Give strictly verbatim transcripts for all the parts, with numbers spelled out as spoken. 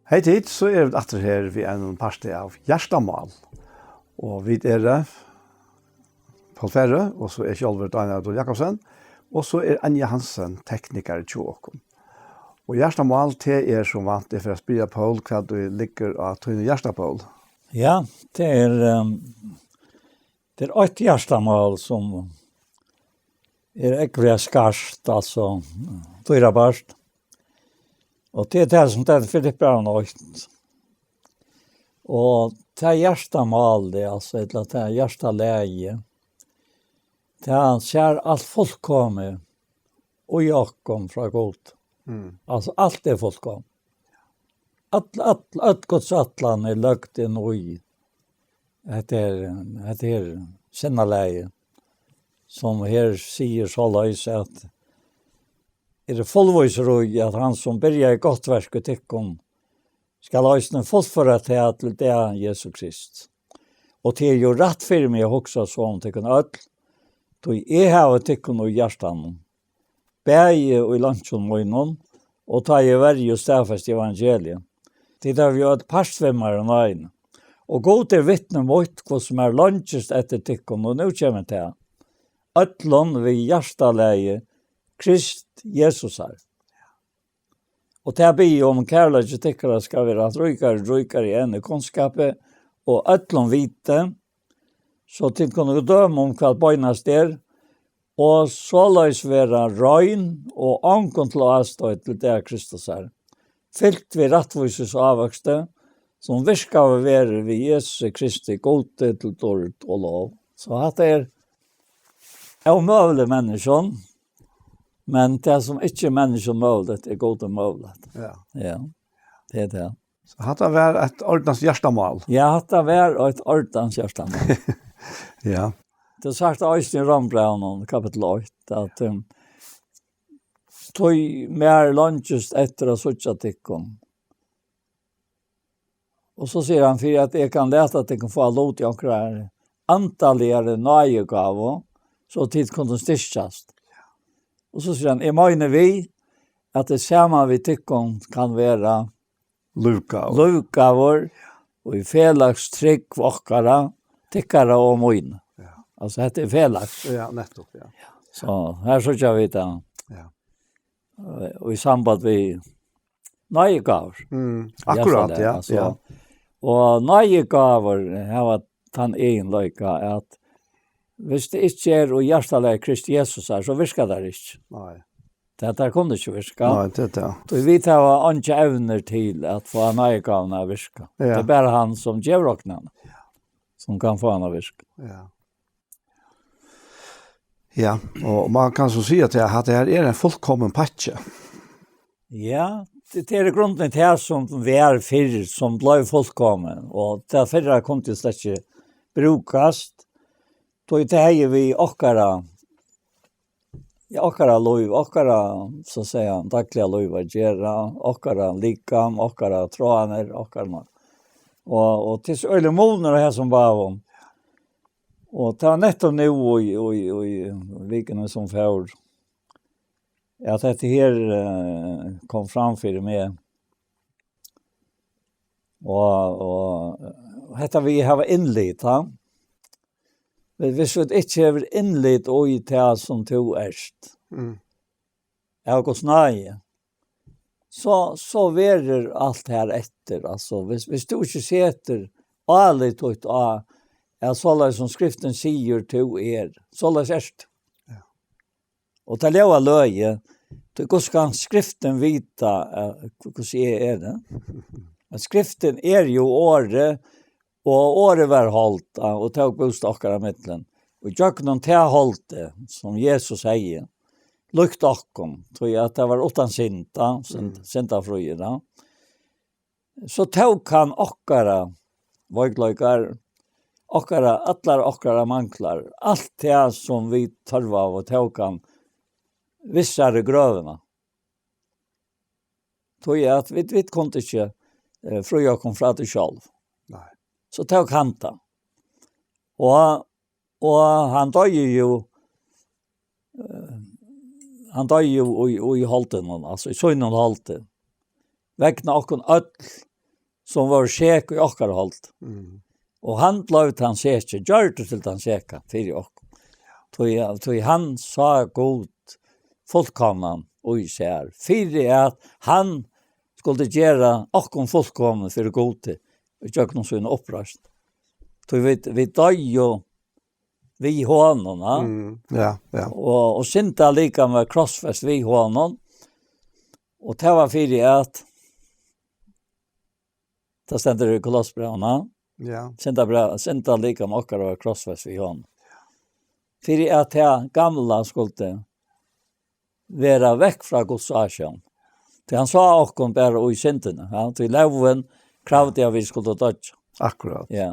Hey tit, so eru vit aftur her við einum parti av Hjartamál. Og vit eru, eh, Poul Færø, og so er sjálvur Daniel Dul Jakobsen, og so er Anja Hansen teknikari hjá okkum. Og Hjartamál, tað er sum vant, eg fer at spyrja Poul, hvat ið liggur á tínum hjarta, Poul? Ja, tað er, ehm, tað er eitt hjartamál sum er ógvuliga skart, altso, dýrabart. Og tað er tað sum tað er Filippibrævinum eitt. Og tað hjartamálið, altso, ella tað hjartalagið, tað sær alt fullkomið í okkum frá Gud. Mm. Altso, alt er fullkomið. Øll, øll, øll Guds ætlan er løgd inn í hetta her, hetta her sinnalagið, sum her sigur soleiðis, at er fullvísur í, at hann, sum byrjaði gott verk í tykkum, skal eisini fullføra tað til dag Jesu Krist. Og tað er jú rætt fyri meg at hugsa so um tykkum øll, tí eg havi tykkum í hjartanum, bæði í leinkjum mínum, og tá eg verji og staðfesti evangeliið. Tit hava jú øll part við mær í náðini. Og Gud er vitni mítt, hvussu mær leingist eftir tykkum, og nú kemur tað, øllum við hjartalagi Krist Jesusar. Og tað biði eg um, kærleiki tykkara skal vera ríkari, ríkari enn í kunnskapi og øllum viti, so tit kunnu døma um, hvat beinast er, og soleiðis vera rein og ongum til ástoyt til dag Kristusar, fylt við rættvísis ávøksti, sum virkaður verður við Jesusi Kristi Gudi til dýrd og lov. So hatta er ómøguligt menniskjum, men tað sum ikki er menniskjum møguligt, er Gudi møguligt. Ja. Ja, tað er tað. So hatta var eitt ordans hjartamál. Ja, hatta var eitt ordans hjartamál. Ja. Tað er sagt eisini í Rómbrævinum, kapittul eitt, at, um, tí mær leingist eftir at síggja tykkum. Og so sigur hann, fyri at eg kann lata tykkum fáa lut í onkrari andaligari náðigávu, so tit kunnu styrkjast. Og so sigur hann, eg meini við, at tað sama við tykkum kann vera lívgávur. Lívgávur, og í felags trúgv okkara, tykkara og mín. Ja. Altso, hetta er felags. Ja, nettupp, ja. So, her síggja vit tað. Ja. Eh, og í samband við náðigávur. Mm, akkurát, ja, altso, ja. Og náðigávur hava tann eginleika at viss tað ikki er í hjartalagi Krist Jesusar, so virkar tað ikki. Nei. Tað, tað kunnu ikki virka. Nei, tað er tað. Og vit hava eingi evnir til at fáa náðigávuna at virka. Ja. Tað er bara hann sum gevur okkum hana, sum kann fáa hana at virka. Ja. Ja, og man kann so siga at hatta her er ein fullkomin pakki. Ja, tað, tað er í grundini tað sum var fyrr, sum bleiv fullkomið, og tað fyrra kundi slett ikki brúkast, tí tað hevði við okkara, ja, okkara lív, okkara, so at siga, dagliga lív at gera, okkara likam, okkara tráanir, okkara, og, og tað er so øgiligur munur á hesum báðum. Og tað var nettupp nú í, í, í vikuni sum fór, at hetta her, eh, kom fram fyri meg. Og, og hetta við at hava innlit, ha? Men viss tú ikki hevur innlit í tað sum tú ert, mm, av Guds náði, so, so verður alt her eftir. Altso, viss, viss tú ikki setur álit títt á, at soleiðis sum Skriftin sigur, tú er, soleiðis ert tú. Ja. Og tað ljóðar løgið, tí hvussu kann Skriftin vita, eh, hvussu eg eri? Men Skriftin er jú orðið, og orðið varð hold, ja, og tók bústað okkara millum. Og gjøgnum tað holdið, sum Jesus hevði, líkt okkum, tí at tað var uttan synd, ja, synd, mm, syndafríur, ja. So tók hann okkara veikleikar, okkara, allar okkara manglar, alt tað sum vit tørvaðu, tók hann við sær í grøvina. Tí at vit, vit kundu ikki, eh, fría okkum frá tí sjálv. Nei. So tók hann tað. Og, og hann doyði jú, eh, hann doyði jú í, í holdinum, altso í sínum holdi. Vegna okkum øll, sum vóru sek í okkara hold. Mm. Og hann bleiv tann seki, gjørdur til tann seka fyri okkum. Tí, tí hann sá Gud fullkomnan í sær, fyri at hann skuldi gera okkum fullkomin fyri Gudi, ígjøgnum sína uppreisn. Tí vit, vit doyðu við honum, ja? Mm, ja, ja. Og, og syndalikamið var krossfest við honum, og tað var fyri at, tað stendur í Kolossebrævinum, ja. Syndabræv-, syndalikamið okkara var krossfest við honum. Fyri at tað gamla skuldi vera vekk frá Guds ásjón. Tí hann sá okkum bara í syndini, ja? Tí lógin kravdi, at vit skuldu doyggja. Akkurát. Ja.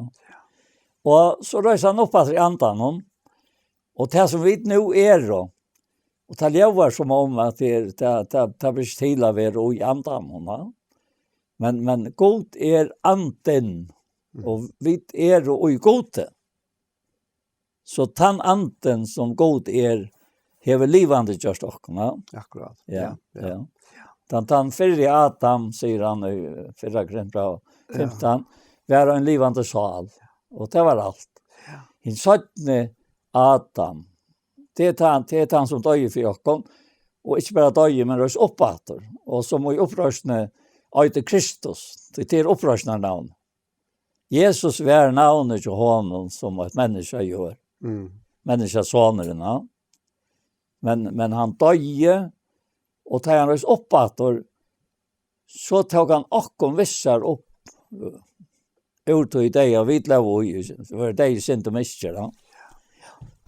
Og so reis hann upp aftur í andanum, og tað sum vit nú eru, og tað ljóðar sum um at tað er, tað, tað, tað ber ikki til at vera í andanum, ja? Men, men Gud er andin, mm, og vit eru í Gudi. So tann andin sum Gud er, hevur livandi gjørt okkum, ja? Akkurát. Ja, ja, ja, ja. Tann, tann fyrri Adam, sigur hann í fyrra Korintbræv, ja, fimtan, var ein livandi sál, og tað var alt. Ja. Hin seinni Adam, tað er tann, tað er tann sum doyði fyri okkum, og ikki bara doyði, men reis upp aftur, og sum í uppreisnini eitur Kristus, tí tað er uppreisnarnavn. Jesus var navnið hjá honum sum eitt menniskja gjør. Mm. Menniskjasonurin, ja. Men, men hann doyði, og tá hann reis upp aftur, so tók hann okkum við sær upp, eh, úr tí deyða, og vit lógu í, var deyð í synd og misgerð, ja.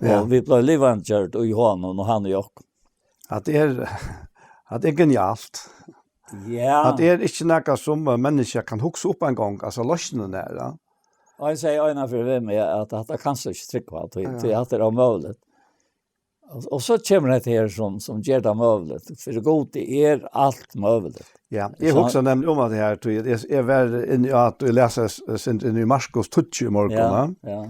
Ja. Og vit blivu livandi gjørd í honum, og hann í okkum. At tað er, at tað er genialt. Ja. At tað er ikki nakað sum, eh, menniskja kann hugsa upp ein gong, altso loysnin er, ja. Og eg sigi eina ferð við meg at hatta kanst tú ikki trúgva, tí, ja, tí hatta er ómøguligt. Og, og so kemur hetta her sum, sum ger tað møguligt. Fyri Gudi er alt møguligt. Ja, eg hugsaði nemliga um hatta her, tí eg, eg var inni á at eg las s-, s-, inni í Markus tíggju í morgun, ja, ja.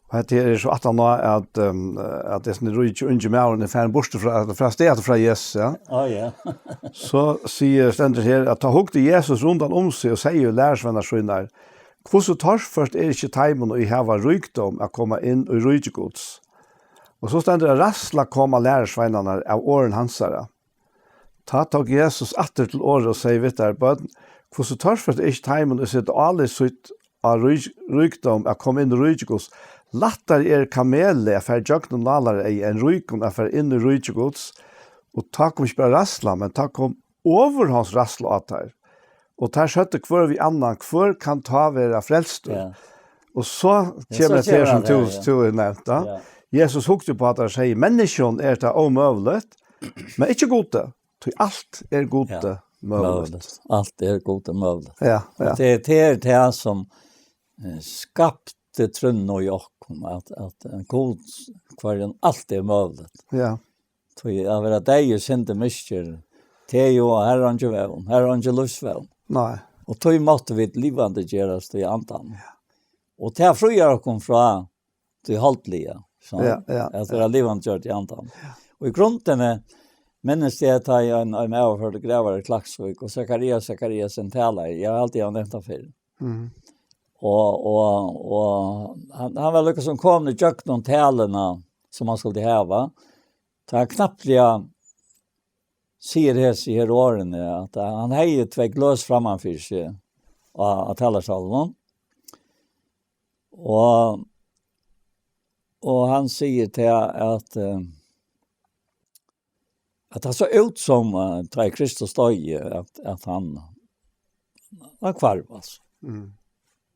Og hetta her er so aftan á at, um, at hesin ríki ungi maðurin er farin burtur frá, frá stað frá Jesus, ja. Á, ja. So sigur, stendur her, at tá hugdi Jesus rundan um seg og segði við lærisveinar sínar: Hvussu torført er ikki teimum, ið hava ríkdóm, at koma inn í ríki Guds. Og so stendur, at ræðsla kom á lærisveinarnar av orðum hansara. Tá tók Jesus aftur til orðið og segði við teir: Børn, hvussu torført er ikki teimum, ið seta álit sítt á rík-, ríkdóm, at koma inn í ríki Guds. Lættari er kameli at fara ígjøgnum nálareygað enn ríkum at fara inn í ríki Guds. Og tá kom ikki bara ræðsla, men tá kom ovurhonds ræðsla á teir. Og teir søgdu hvør við annan: Hvør kann tá vera frelstur? Ja. Og so kemur hetta her, sum tú, ja, tú hevur nevnt, ja. Ja. Jesus hugdi upp á teir og segði: Menniskjum er tað ómøguligt, men ikki Gudi, tí alt er Gudi, ja, møguligt. Møguligt. Alt er Gudi møguligt. Ja, ja. Og tað, tað er tað sum, eh, skapti trúnna í okkum, at, at ein Gud, hvørjum alt er møguligt. Ja. Tí at vera deyður í synd og misgerð, tað er jú, her er eingin vón, her er eingin lívsvón. Nei. Og tí máttu vit livandi gerast í andanum. Ja. Og tað fríar okkum frá tí holdliga, so, ja, ja, at vera, ja, livandi gjørd í andanum. Ja. Og í grundini minnist eg, at tá ein, ein maður førdi gravar í Klaksvík, og Zacharias Zachariasen talaði, eg haldi, eg havi nevnt hann fyrr. Mhm. Og, og, og hann, hann var líkasum komin ígjøgnum taluna, sum hann skuldi hava. Tá hann knappliga sigur hesi her orðini, at hann hevði tvey gløs framman fyri seg á, á talarstolinum. Og, og hann sigur til at, eh, at tað sá út sum, eh, tá ið Kristus doyði, at, at hann, hann hvarv, altso. Mm.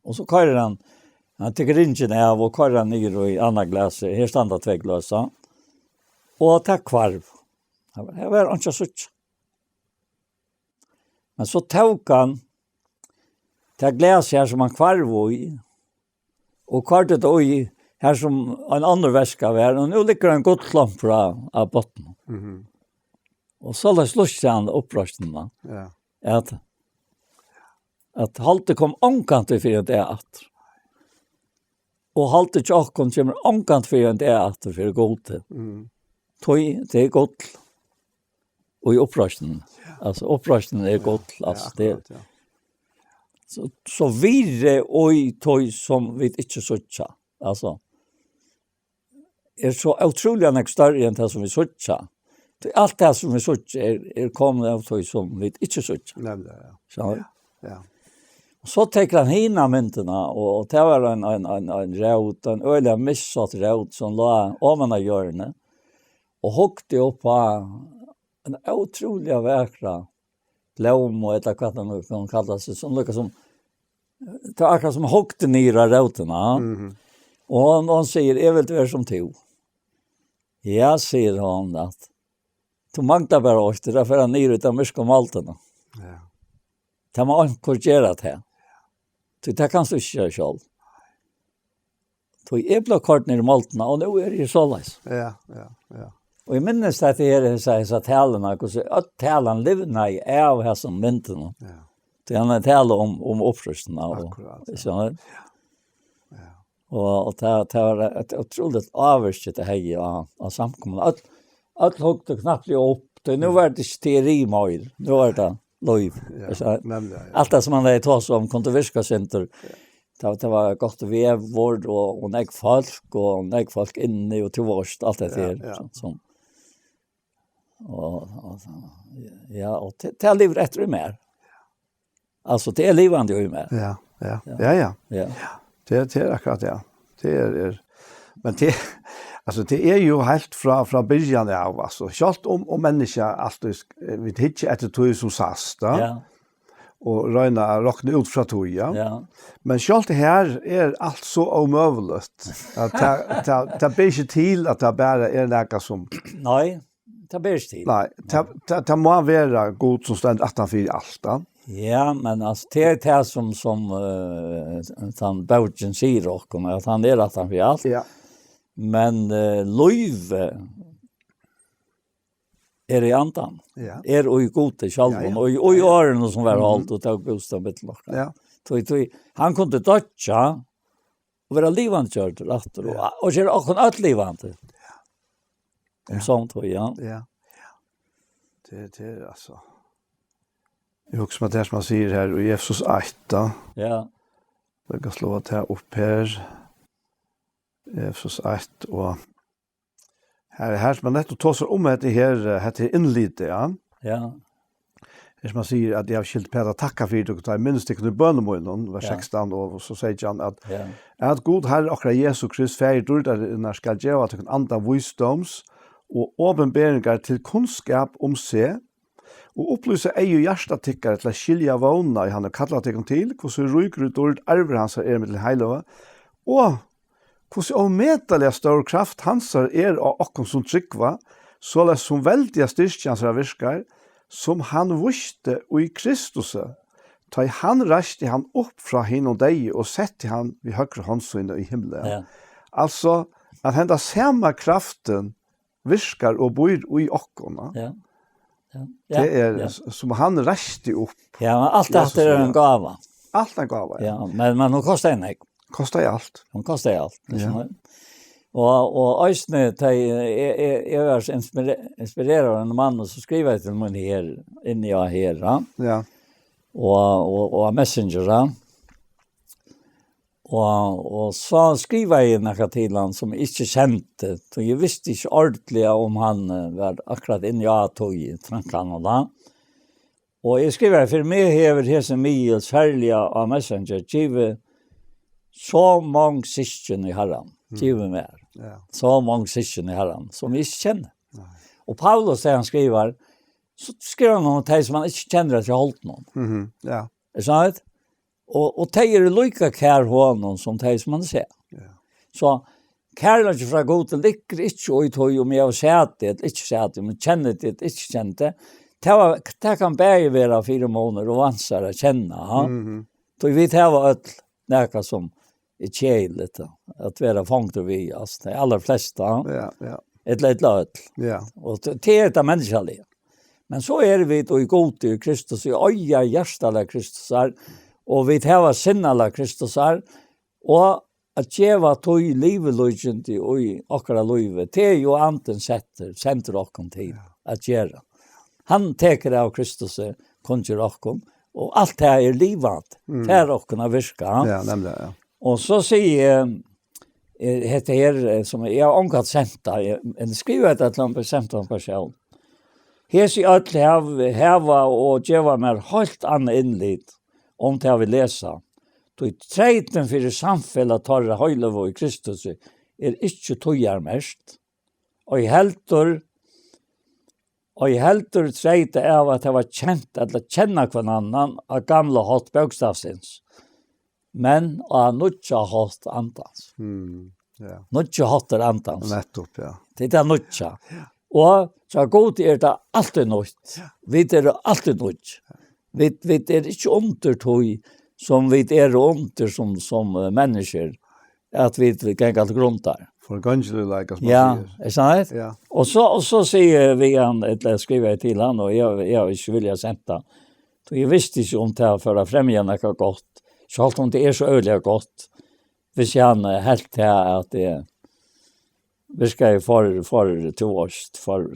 Og so koyrir hann, hann tekur ringin av og koyrir hann niður í annað glasið. Her standa tvey gløs, ja. Og tað hvarv. Her var, her var einki at síggja. Men so tók hann tað glasið her, sum hann hvarv í, og koyrdi tað í, har sum ein annar veska var, og nú liggur ein gullklompur á, á botninum. Mhm. Og soleiðis lýsti hann uppreisnina. Ja. At, at holdið kom ongantíð fyri ein dag aftur. Og holdið hjá okkum kemur ongantíð fyri ein dag aftur fyri Gudi. Mm. Tí tað er gull. Og í uppreisnin. Ja. Altso, uppreisnin er gull. Ja, altso, tað er akkurát, ja. so, so virði í tí, sum vit ikki síggja. Altso, er so ótrúliga nógv størri enn tað, sum vit síggja. Tí alt tað, sum vit síggja, er, er komið av tí, sum vit ikki síggja. Nemliga, ja. So, Ja. Og so tekur hann hina myndina, og, og tað var ein, ein, ein, ein rót, ein øgiliga missett rót, sum lá oman á jørðini, og hugdi upp á ein ótrúliga vakra blómu, ella hvat tað nú kann kalla seg, sum líka sum, tað var akkurát sum hugdi niður á rótina. Mhm. Og hann, hann sigur: «Eg vil vera sum tú.» «Ja», sigur hann, at «tú manglar bara eitt, tað er at fara niður í ta myrku moldina.» Ja. «Tað má onkur gera tað. Tí tað kanst tú ikki gera sjálv.» «Tí eg bleiv koyrdur niður í moldina, og nú eri eg soleiðis.» Ja, ja, ja. Og eg minnist at eg hevði hesa, hesa taluna, hvussu øll talan livnaði av hesum myndunum. Ja. Tí hann hevði talað um, um upprisnina og Akkurát, ja. Skilur. Ja. Og, og tað, tað var eitt ótrúligt ávirki, tað hevði á, á samkomuna. Øll, øll hugdu knappliga upp. Tí nú var tað ikki teori meir. Nú var tað lív. Ja, Skilur. Nemliga, ja. Alt tað, sum hann hevði tosað um, kundi virka sindur. Ja. Tað, tað var gott veður og, og nógv fólk, og nógv fólk inni, og tú veitst, alt hetta Ja, her, ja. Sum, sum, og, og, ja, og tað, tað livir eftir í mær. Altso, tað er livandi í mær. Ja, ja. Ja. Ja, ja. Ja. Tað, tað er akkurát, ja. Tað er, er, men tað, altso, tað er jo heilt frá, frá byrjan av, altso. Sjálvt um, um menniskja, altso, vit hyggja eftir tí sum sæst, ja. Ja. Og royna at rokna út frá tí, ja. Ja. Men sjálvt her er alt so ómøguligt, at tað, tað, tað ber ikki til, at tað bara er nakað sum Nei, tað ber ikki til. Nei, tað, tað, tað má vera Gud sum stendur aftan fyri alt, ja. Ja, men altso, tað er tað sum, sum, eh, tann bókin sigur okkum, at hann er aftan fyri alt. Ja. Men, eh, lívið er í andan. Ja. Er í Gudi sjálvum, Ja, ja. Og í, og í Ja, ja. Orðinum sum var Mhm. Holdið og tók bústað millum okkara. Ja. Tí, tí, hann kundi doyggja og vera livandi gjørdur aftur, Ja. og, og gera okkum øll livandi. Um Ja. Sovorðið, ja. Ja. Ja. Tað, tað er altso. Eg hugsi um at tað sum hann sigur her í Efesus eitt, tá. Ja. Eg kann slá tað upp her. Efesus eitt, og her, her sum hann nettupp tosar um hetta her, eh, hetta her innlitið, ja. Ja. Her sum hann sigur at: «Eg havi skylt Pætur at takka fyri tykkum, tá eg minnist tykkum í bønum mínum», vers Ja. sekstan, og so sigur hann at: Ja. «At Gud, Harri okkara Jesu Krist, Faðir dýrdarinnar, skal geva tykkum anda vísdóms og opinberingar til kunnskap um seg, og upplýsa eygu hjarta tykkara til at skilja vónina, ið hann hevur kallað tykkum til, hvussu ríkur í dýrd arvur hansara er millum heilagu, og hvussu ómetaliga stór kraft hansara er á okkum, sum trúgva, soleiðis sum veldiga styrki hansara virkar, sum hann vísti í Kristusi, tá ið hann reisti hann upp frá hinum deyðu og setti hann við høgru hond sína í himli.» Ja. Altso, at henda sama kraftin virkar og býr í okkum, ja. Ja. Ja. Ja. Tað er, ja. S-, sum hann reisti upp. Ja, men alt Jesus, hetta er ein ja. Gáva. Alt ein gáva, ja. Ja, men, men hon kostar nógv. Kostar alt. Hon kostar alt, ja. Liksom. Og, og eisini, tey, eg, eg, eg var so inspire-, inspireraður av ein mann, og so skrivaði til mín her, inni á her, ja. Ja. Og, og, og á Messenger, ja. Og, og so skrivaði eg nakað til hann sum eg ikki kendi, so eg visti ikki ordiliga um hann, eh, var akkurát inni á tí, trankan og tá. Og eg skrivaði: «Fyri meg hevur hesin miðil, serliga á Messenger, givið so mong systkin í Harran, Mm. givið mær Ja. so mong systkin í Harran, sum eg ikki kenni.» Nei. Og Paulus, tað hann skrivar, so skrivar hann um tey, sum hann ikki kennir, at holdinum. Mhm, ja. Er sant? Og, og tey eru líka kær honum sum tey, sum hann sær. Ja. So kærleiki frá Gudi liggur ikki í tí, um eg havi sæð teg ella ikki sæð teg, um eg kenni teg ella ikki kenni teg. Tað var, tað kann bæði vera fyrimunur og vansar at kenna, ha? Mhm. Tí vit hava øll nakað sum er keðiligt, ha, at vera fongdur við, altso, tey allarflestu, ha? Ja, ja. Ella, ella øll. Ja. Og t-, tað er tað menniskjaliga. Men so eru vit í Gudi, í Kristus, í eiga hjartalag Kristusar, og vit hava sinnalag Kristusar, og at geva tí livilíkindi í okkara lívi, tað er jú Andin settur, sendur okkum til Ja. at gera. Hann tekur av Kristusi, kunngjør okkum, Og alt det her er livandi. Mm. Fær okkum at virka. Ja, nemliga, ja. Og so sigi eg, eh, hetta her, eh, sum eg havi ongan sent tað, eg, eg skrivi hetta til ein bestemt persón. Hesi øll hav-, hava og geva mær heilt annað innlit um tað vit lesa. Tí treytin fyri samfelag teirra heiløgu í Kristusi er ikki tíðarmert. Og heldur, og heldur treyta av at hava kent ella kenna hvønn annan á gamla hátt bókstavsins, men á nýggja hátt andans. Mm, ja. Nýggja háttur andans. Nettopp, ja. Tað er tað nýggja. Ja. Og hjá Gudi er tað altíð nýtt. Ja. Vit eru altíð nýggj. Vit, vit eru ikki undir tí sum vit eru undir sum, sum, eh, menniskjur, at vit ganga til grundar. Forgongiligleika, sum man Ja, sigur. Er sant? Ja. Og so, og so sigi eg við hann, ella skrivi eg til hann, og eg, eg havi ikki viljað sent tað. So eg visti ikki um tað fór at fremja nakað gott. Sjálvt um tað er so øgiliga gott. Hvis hann, eh, helt til at det virkaði for, for, tú veist, for,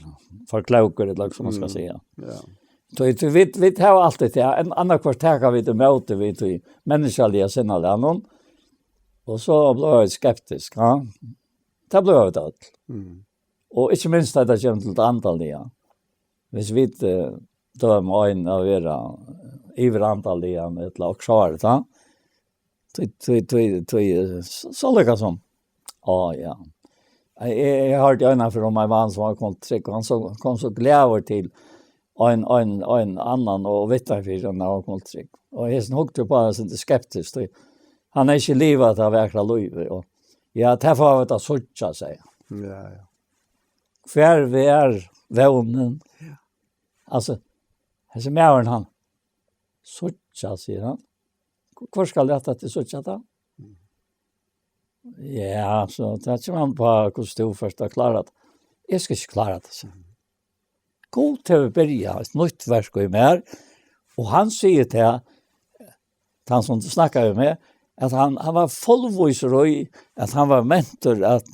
for klókur, ella hvat man skal Mm, siga. Ja. So, so vit, vit hava altíð tað, ja, en annan hvørt taka vit ímóti við tí menniskjaliga sinnalagnum, og so blíva vit skeptisk, ja. Tað blíva vit øll. Mm. Og ikki minst at tað kemur til tað andaliga. Hvis vit, eh, døma ein at vera yvirandaligan, ella okkurt sovorðið, ja. Tí, tí, tí, tí, eh, s-, so líka sum. Á, ja. Eg, eg, eg hoyrdi eina ferð um ein mann sum var komin til trúgv, og hann so, kom so glaður til ein, ein, ein annan og vitnaði fyri hann, hann var komin til trúgv. Og hesin hugdi upp á hann sum skeptiskt, tí hann hevði ikki livað tað vakra lívið, og, ja, tað fáa vit at síggja, segði hann. Ja, ja. Hvar var vónin? Ja. Altso, hesin maðurin, hann, síggja, sigur hann. Hvør skal lata teg síggja tað? Mm. Ja, so tað kemur an uppá, hvussu tú fert at klára tað. Eg skal ikki klára tað, so. Mm. Gud hevur byrjað eitt nýtt verk í mær, og hann sigur til hann sum snakkar við meg, at hann, hann var fullvísur í, at hann var mentur at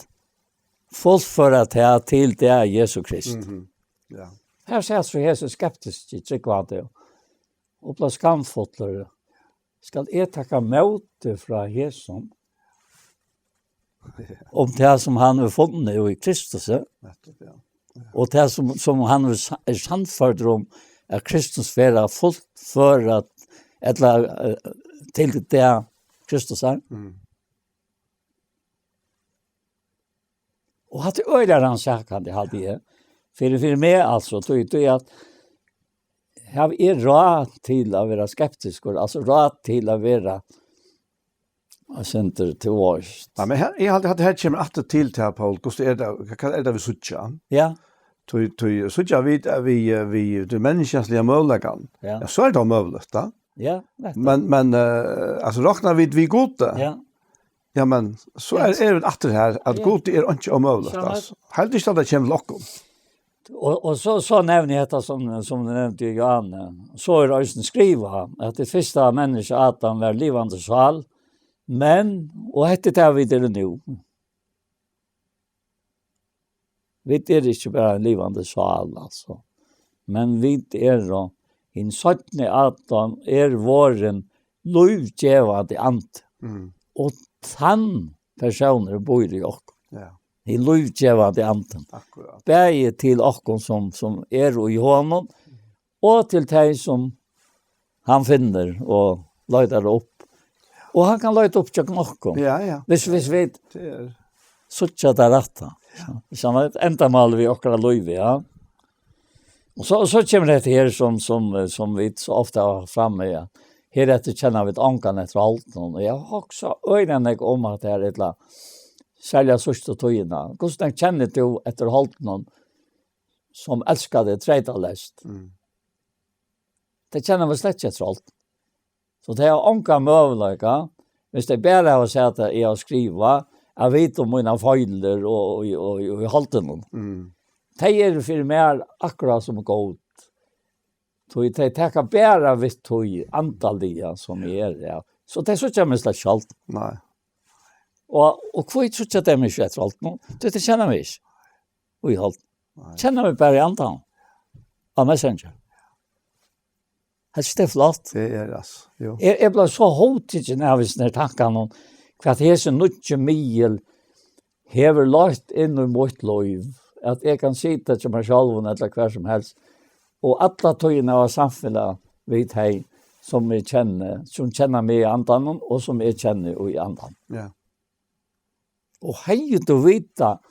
fullføra tað til dag Jesu Krist. Mhm. Ja. Her sat so hesin skeptiski trúgvandi og bleiv skamfullur. Skal eg taka móti frá hesum? Ja. Um tað sum hann hevur funnið í Kristus, eh? Nettopp, ja. Ja. Og tað sum, sum hann er sa-, er sannførdur um, at Kristus fer at fullføra, ella, eh, til tað Kristus er. Mm. Og hatta er øgiliga rannsakandi, haldi eg. Fyri, fyri meg, altso, tí, tí at havi eg ráð til at vera skeptiskur, altso ráð til at vera eitt sindur til vars. Ja, men her, eg haldi, at her kemur aftur til, til, Poul, hvussu er tað, hvat er tað, vit síggja? Ja. Tí, tí síggja vit, at vit, eh, vit, tí menniskjaliga møguleikan. Ja. Ja, so er tað møguligt, ja. Ja, nettopp. Men, men, eh, altso, rokna vit við Gudi? Ja. Ja, men so er, er vit aftur her, at Ja. Gudi er ikki ómøguligt, Sannheit. Altso. Heldur ikki, at tað kemur til okkum. Og, og so, so nevni eg hetta sum, sum tú nevndi, Johan, eh, so er eisini skrivað, at tað fyrsta menniskja, Adam, var livandi sál, men, og hetta er tað, vit eru nú. Vit eru ikki bara ein livandi sál, altso. Men vit eru, hin seinni Adam er vorðin lívgevandi andi. Mm. Og tann persónurin býr í okkum. Ja. Hin lívgevandi andin. Akkurát. Bæði til okkum sum, sum eru í honum, og til tey sum hann finnur og leitar upp. Og hann kann leita upp gjøgnum okkum. Ja, ja. Hvis, hvis vit Tað er síggja tað rætta. Ja. Sum er endamálið við okkara lívi, ja. Og so, so kemur hetta her sum, sum, sum vit so ofta hava frammi, ja. Her eftir kenna vit ongan eftir holdinum. Og eg hugsi øgiliga nógv um at tað er illa, serliga síðstu tíðina. Hvussu nógv kennir tú eftir holdinum sum elskar teg treytaleyst? Mm. Tey kenna meg slett ikki eftir holdinum. So tey hava ongan møguleika, hvis tey bara hava sæð tað eg havi skrivað, at vita um mínar feilir og, og, og, og í holdinum. Mm. Tey eru fyri mær akkurát sum góð. Tí tey taka bara við tí andaliga sum eg eri, ja. So tey síggja meg slett ikki í holdinum. Nei. Og, og hví síggja tey meg ikki eftir holdinum? Tí tey kenna meg ikki í holdinum. Nei. Kenna meg bara í andanum. Á Messenger. Er ikki tað flott? Tað er, altso, jú. Eg, eg bleiv so hóvtikin av hesum her tankanum, hvat hesin nýggi miðil hevur leitt inn í mítt lív, at eg kann sita hjá mær sjálvum ella hvar sum helst, og alla tíðina hava samfelag við tey, sum eg kenni, sum kenna meg í andanum, og sum eg kenni í andanum. Ja. Og hevði tú vitað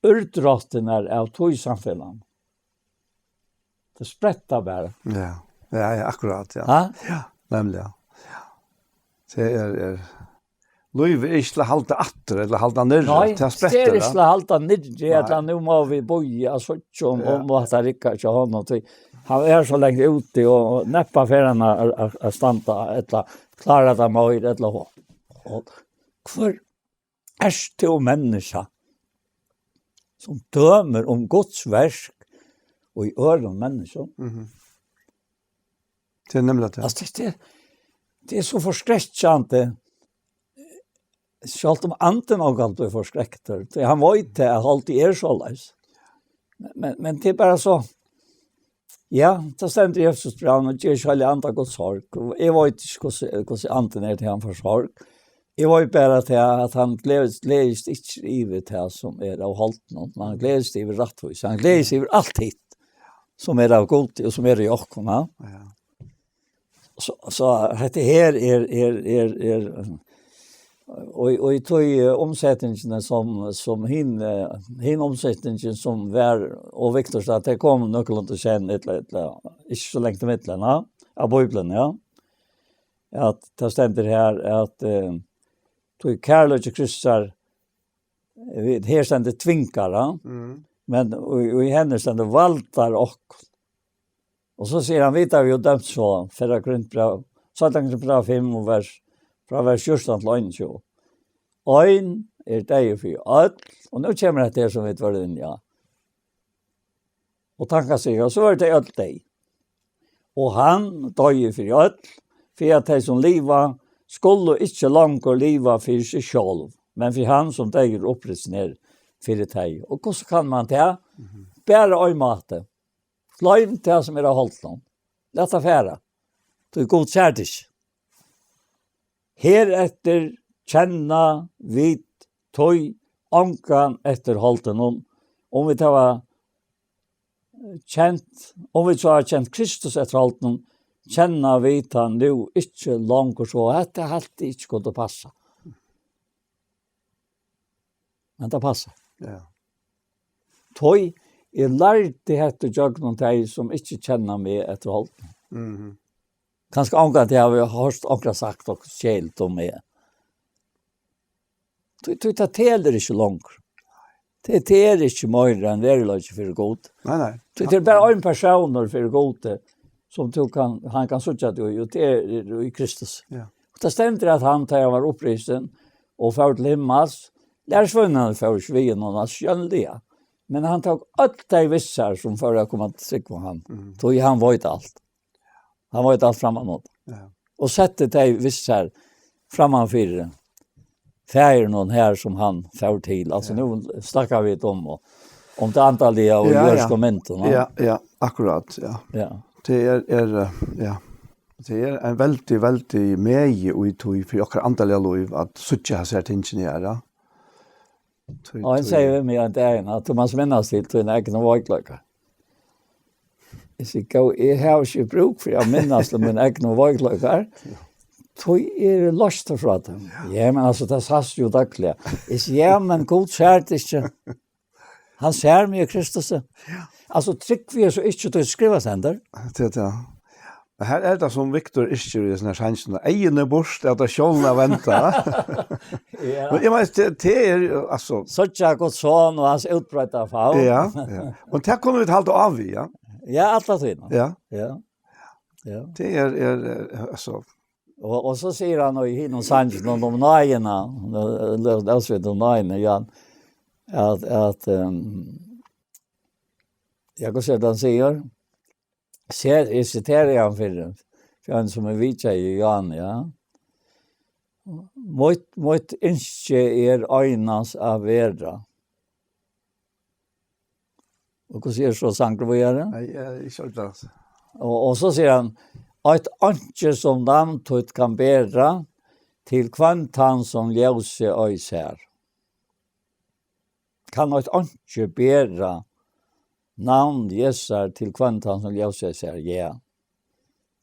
úrdráttirnar av tí samfelagnum. Tað sprettar bara. Ja. Ja, ja, akkurát, ja. Ha? Ja, nemliga. Ja. Tað er, er, lívið er ikki til at halda aftur, ella halda niðri. Nei, tað sprettar, tað er ikki til at halda niðri, nei, ella nú má vit bíða, so um, ja, um at tað riggar hjá honum, tí hann er so langt úti, og, og næppa fer hann at, at, at standa, ella klára tað meir, ella hvat. Og hvør ert tú, menniskja, sum dømir um Guds verk og í øðrum menniskjum? Mhm. Tað er nemliga tað. Altso, tað, tað, tað er so forskrekkjandi. Sjálvt um andin ongantíð er forskrektur, tí hann veit tað, at alt er soleiðis. Men, men, men tað er bara so, ja, tað stendur í Efesusbrævinum, og ger ikki Heilaga Anda Guds sorg. Og eg veit ikki, hvussu, hvussu andin er, til hann fær sorg. Eg veit bara tað, at hann gleðist, gleðist ikki yvir tað, sum er av holdinum, men hann gleðist yvir rættvísi. Hann gleðist yvir alt hitt, sum er av Gudi, og sum er í okkum, ja. Ja. So, so hetta her er, er, er, er, og, og í tí, eh, umsetingini sum, sum hin, eh, hin umsetingin sum var, og Viktor sa, at tað kom nøkulunda seint, ella, ella, ikki so langt ímillum, ja, av Bíbliuni, ja. At tað stendur her, at, eh, tí kærleiki Kristusar, eh, her stendur tvingar, ja. Mm. Men í, í henni stendur valdar okkum. Og so sigur hann, vit hava jo dømt so, fyrra Korintbræv, sætta Korintbræv fimm og vers, frá vers fjúrtan til einogtjúgu. Ein er deyður fyri øll, og nú kemur hetta her sum vit vóru inni á. Og tankan sigur, og so vóru tey øll deyð. Og hann doyði fyri øll, fyri at tey sum liva, skulu ikki longur liva fyri seg sjálv, men fyri hann sum deyður upprisin er fyri tey. Og hvussu kann man tað? Mhm. Bara ein máti. Gloym tað sum er á holdinum. Lat tað fara. Tí Gud sær tað ikki. Hereftir kenna vit tí ongan eftir holdinum, um vit hava kent, um vit so hava kent Kristus eftir holdinum, kenna vit hann nú ikki longur so. Hetta helt eg ikki kundi passa. Men tað passar. Ja. Tí eg lærdi hetta gjøgnum tey, sum ikki kenna meg eftir holdinum. Mhm. Kanska ongantíð havi eg hoyrt onkran sagt okkurt skeivt um meg. Tí, tí tað telur ikki longur. Tað, tað er ikki meira ein veruleiki fyri Gud. Nei, nei. Tí tað er bara ein persónur fyri Gud, sum tú kann, hann kann síggja teg í, og tað er í Kristus. Ja. Og tað stendur at hann, tá hann var upprisin og fór til himmals, lærisveinarnir fóru ikki við honum, altso, sjónliga. Men hann tók øll tey við sær, sum fóru at koma til trúgv á hann. Mhm. Tí hann veit alt. Hann veit alt frammanundan. Ja. Og setti tey við sær frammanfyri faðirin her, sum hann fór til. Altso, ja, nú snakka vit um, og, um tað andaliga og, ja, ja, jørðsku myndina. Ja, ja, akkurát, ja. Ja. Tað er, er, eh, ja. Tað er ein veldig, veldig megi í tí fyri okkara andaliga lív at síggja hesar tingini her, ja. Tí, og hann tí sigur við meg ein dagin, at tú mást minnast til tínar egnu veikleikar. Eg sigi, góði, eg havi ikki brúk fyri at minnast til mínar egnu veikleikar. Tí eg eri loystur frá tí. Ja, men altso, tað sæst jú dagliga. Eg sigi, ja, men Gud sær tað ikki. Hann sær meg í Kristus. Ja. Altso, trúgvi eg so ikki, tí skrivað stendur. Tað er tað. Men her er tað sum Viktor yrkir í hesum her sanginum. Eyguni burst, at tað sjálvum at venda. Ja. Men eg meini, tað, tað er jo, altso, síggja Guds son og hans útbreidda favn. Ja, ja. Men tað kunnu vit halda á við, ja. Ja, alla tíðina. Ja. Ja. Ja. Tað er, er, er, altso. Og, og so sigur hann í hinum sanginum um náðina, lesa vit um náðina, ja, at, at, ehm, ja, hvussu er tað hann sigur? Sær, eg siteri hann fyri, fyri hann sum er vitjaði í Jan, ja. Mítt, mítt ynski er einans at vera. Og hvussu er so sangurin víðari? Nei, eg eri ikki ordiliga. Og, og so sigur hann, Eitt einki, sum namn títt kann bera, til hvønn tann, sum ljósið ei sær. Kann eitt einki bera navn Jesu til hvønn tann, sum ljósið ei sær? Ja.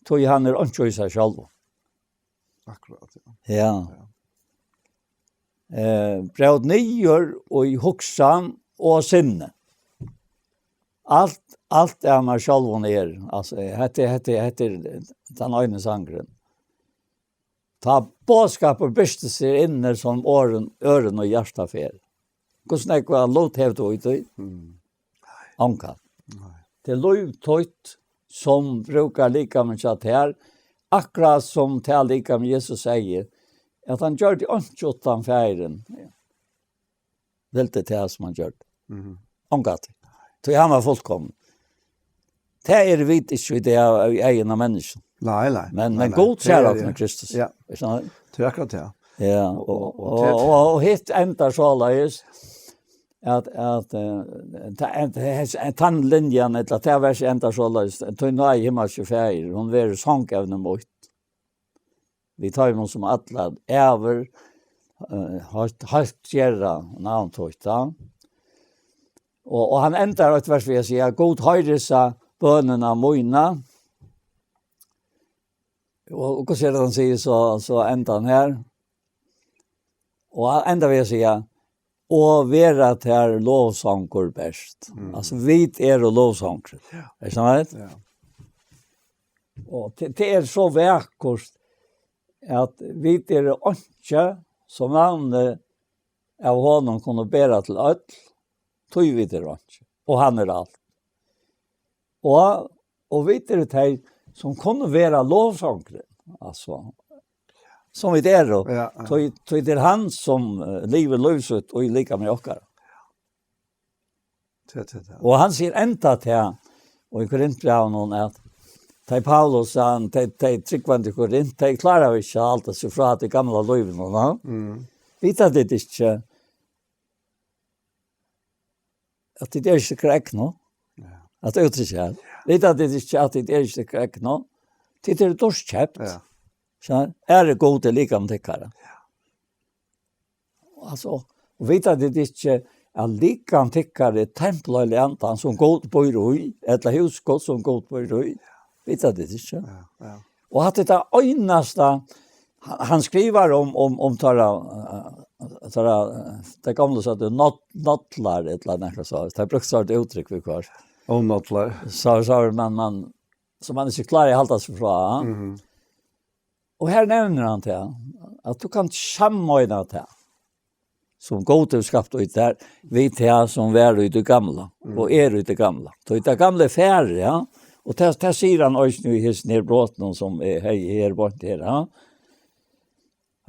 Tí hann er einki í sær sjálvum. Akkurát, ja. Ja. Eh, brót niður í hugsan og sinni. Alt, alt av mær sjálvum er. Altso, hetta, hetta, hetta er tann eini sangurin. Tá boðskapur birtir seg inni, sum orðin, ørn og hjarta fer. Hvussu nógv av lut hevur tú í tí? Mm. Ongan. Nei. Tað er lív títt, sum brúkar likamið hjá tær, akkurát sum tað likam Jesus segði, at hann gjørdi einki uttan Faðirin vildi tað, sum hann gjørdi. Mhm. Ongantíð. Tí hann var fullkomin. Tað eru vit ikki í dag í eygum av menniskjum. Nei, nei. Men, Nei, men nei. Gud Tað sær er- okkum í Kristus. Ja. Er tað? Tað er akkurát tað. Ja, og, Og- og og, til- og, og hitt endar soleiðis at, at uh, ta, en, en, tann linjan, ella tað versið endar soleiðis: Tí náði himmalski Faðir, hon verður songevni mítt. Við teimum, sum alla ævir uh, høgt, høgt gera navn títt, ja. Og, og hann endar eitt vers við at siga: Gud, hoyr hesa bønina mína. Og, og hvussu er tað, hann sigur, so, so endar hann her. Og hann endar við at siga: Og vera tær lovsangur bert. Mm. Altso, vit eru lovsangur. Ja. Er tað sant? Ja. Og tað, tað er so vakurt at vit eru einki, sum navnið av honum kunnu bera til øll, tí vit eru einki, og hann er alt. Og, og vit eru tey, sum kunnu vera lovsangurin, altso, sum vit eru. Ja, ja. Tí, tí tað er hann, sum uh, livir lív sítt í likami okkara. Tað, tað, tað. Og hann sigur enda til, og í Korintbrævinum, at tey Paulus, hann, tey, tey trúgvandi í Korint, tey klára ikki at halda seg frá tí gamla lívinum, va? Mm. Vita tit ikki at tit eru ikki tykkara egnu? Ja. At úttrykkja her. Vita tit ikki at tit eru ikki tykkara egnu? Tit eru dýrt keypt. Ja. So er Gud í likami tykkara. Altso, og vita tit ikki at likam tykkara er tempul Heiliga Andans, sum Gud býr í, ella hús Guds, sum Gud býr í? Vita tit ikki? Ja, ja. Og at tað einasta, hann skrivar um, um, um teirra, eh, teirra, eh, tey gamlu søgdu not-, nodlar, ella nakað so. Tey brúktu so eitt úttrykk viðhvørt. Og nodlar. So, so, men, men, sum man ikki klárar at halda seg frá. Mhm. Og her nevnir hann tað, at tú kanst sammeina tað, sum Gud hevur skapt í tær, við tað, sum var í tí gamla, og er í tí gamla. Tí tað gamla er farið, ja. Og tað, tað sigur hann eisini í hesum her brotunum, sum er her, her, beint her, ja.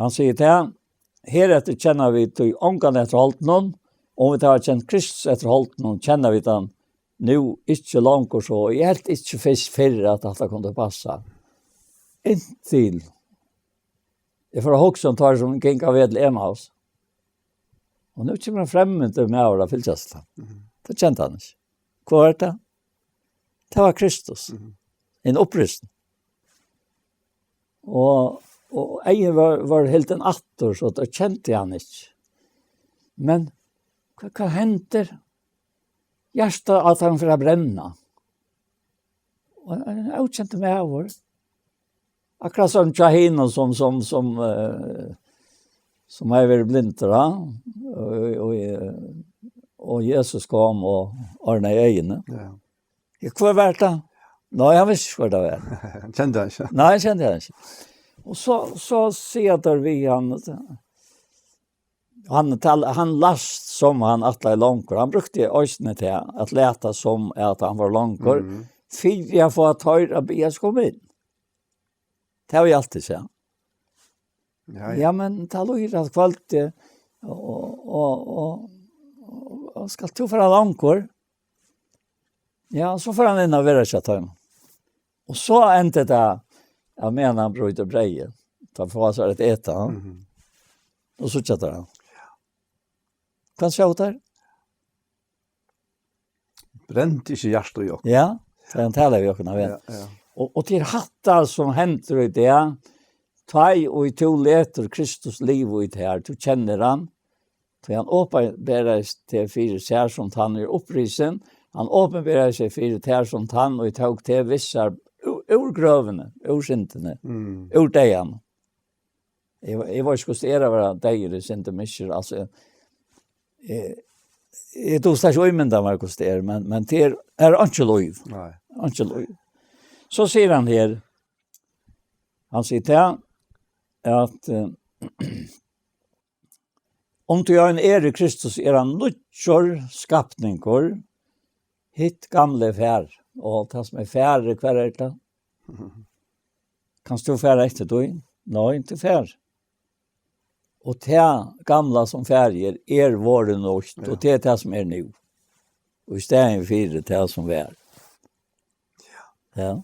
Hann sigur tað: Hereftir kenna vit tí ongan eftir holdinum, um vit hava kent Kristus eftir holdinum, kenna vit hann nú ikki longur so. Eg helt ikki fyrst fyrr, at hatta kundi passa. Inntil eg fór at hugsa um teir, sum gingu á veg til Emmaus. Og nú kemur ein fremmyndur maður at fylgjast til hann. Mhm. Tað kendi hann ikki. Hvør er tað? Tað var Kristus. Mhm. Ein uppristin. Og, og eyguni vóru, vóru hildin aftur, so tað kendi hann ikki. Men hvat, hvat hendir? Hjartað á teimum fer at brenna. Og ein, ein ókendur maður. Akkurát sum hjá hinum, sum, sum, sum, eh, sum hevði verið blindur, ja. Og, og, eh, og Jesus kom og ordnaði eyguni. Ja. Ja, hvør var tað? Nei, hann visti ikki, hvør tað var. Kendi hann ikki. Nei, hann kendi hann ikki. Og so, so siga teir við hann, hann, tal-, hann lætst sum hann ætlaði longur. Hann brúkti eisini tað, at lata sum at hann var longur, Mhm. fyri at fáa teir at biðja seg koma inn. Tað havi eg altíð sagt. Ja, ja. Ja, men tað líður at kvøldi, og, og, og, og, og skalt tú fara longur? Ja, so fer hann inn og verður hjá teimum. Og so endar tað, at meðan hann brýtur breyðið, tá fáa sær at eta, ja. Mhm. Og so kjøttar hann. Hvat sjá teir? Brendi ikki hjartað í okkum? Ja, tað er ein tala við okkum, ja. Ja, ja. Og, og til hatta sum hendir í dag, tá ið tú letur Kristus liva í tær, tú kennir hann, tí hann openberaði teg fyri sær sum tann er upprisin, hann openberaði seg fyri tær sum tann, og tók teg við sær úr, úr grøvini, úr syndini, Mm. úr deyðanum. Eg, eg veit ikki hvussu tað er at vera deyður í synd og misgerð, altso, eg, eg, eg dugi slett ikki ímynda mær hvussu tað er, men, men tað er, er einki lív. Nei. Einki lív. So sigur hann her, hann sigur tað, at, eh, um tú ein er í Kristus, er hann nýggjur skapningur, hitt gamla er farið, og tað sum er farið, hvar er tað? Kanst tú fara eftir tí? Nei, tú fer. Og tað gamla sum farið er, er vorðið nýtt, Ja. og tað er tað sum er nú. Og í staðin fyri tað sum var. Ja.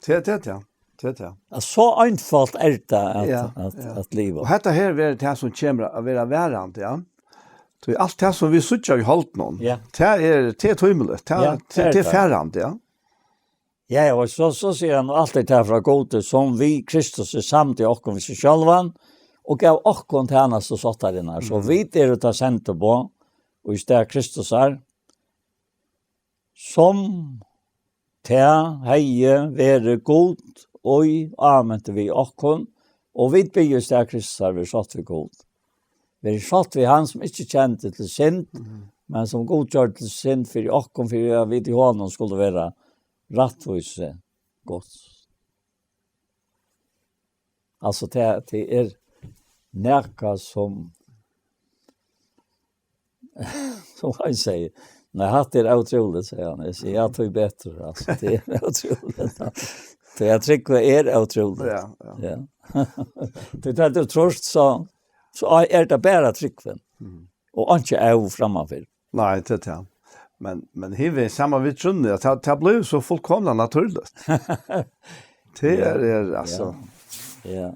Tað er tað, ja. Tað er tað. Ja, so einfalt er tað at, Ja, at, ja. at liva. Og hetta her verður tað sum kemur at vera verandi, ja. Tí alt tað sum vit síggja í holdinum, Ja. tað er, tað er tímiligt, tað, Ja, tað, tað er tað er tað. farandi, ja. Ja, ja, og so, so sigur hann, alt er tað frá Gudi, sum við Kristus er samd í okkum við seg sjálvan, og gav okkum tænastu sáttarinnar. So Mhm. vit eru tað sendiboð, og í stað Kristusar, sum tað hevði verið Gud, og ámynti við okkum, og vit biðja í stað Kristusar, verið sátt við Gud. Verið sátt við hann, sum ikki kendi til synd, Mhm. men sum Gud gjørdi til synd fyri okkum, fyri at vit í honum skulu vera rættvísi Guds. Altso, tað, tað er nakað sum, sum hann sigur, "Nei, hatta er ótrúligt," sigur hann. Eg sigi, "Ja, tað er betur, altso, tað er ótrúligt." Tað at trúgva er ótrúligt. Ja, ja. Ja. Tað er tað, tú trýrt, so, so er tað bara trúgvin. Mhm. Og einki av frammanfyri. Nei, tað er tað. Men, men her við sama við trúnni, at tað, tað blívur so fullkomiliga natúrligt. Tað Ja. er, er, altso. Ja. Ja.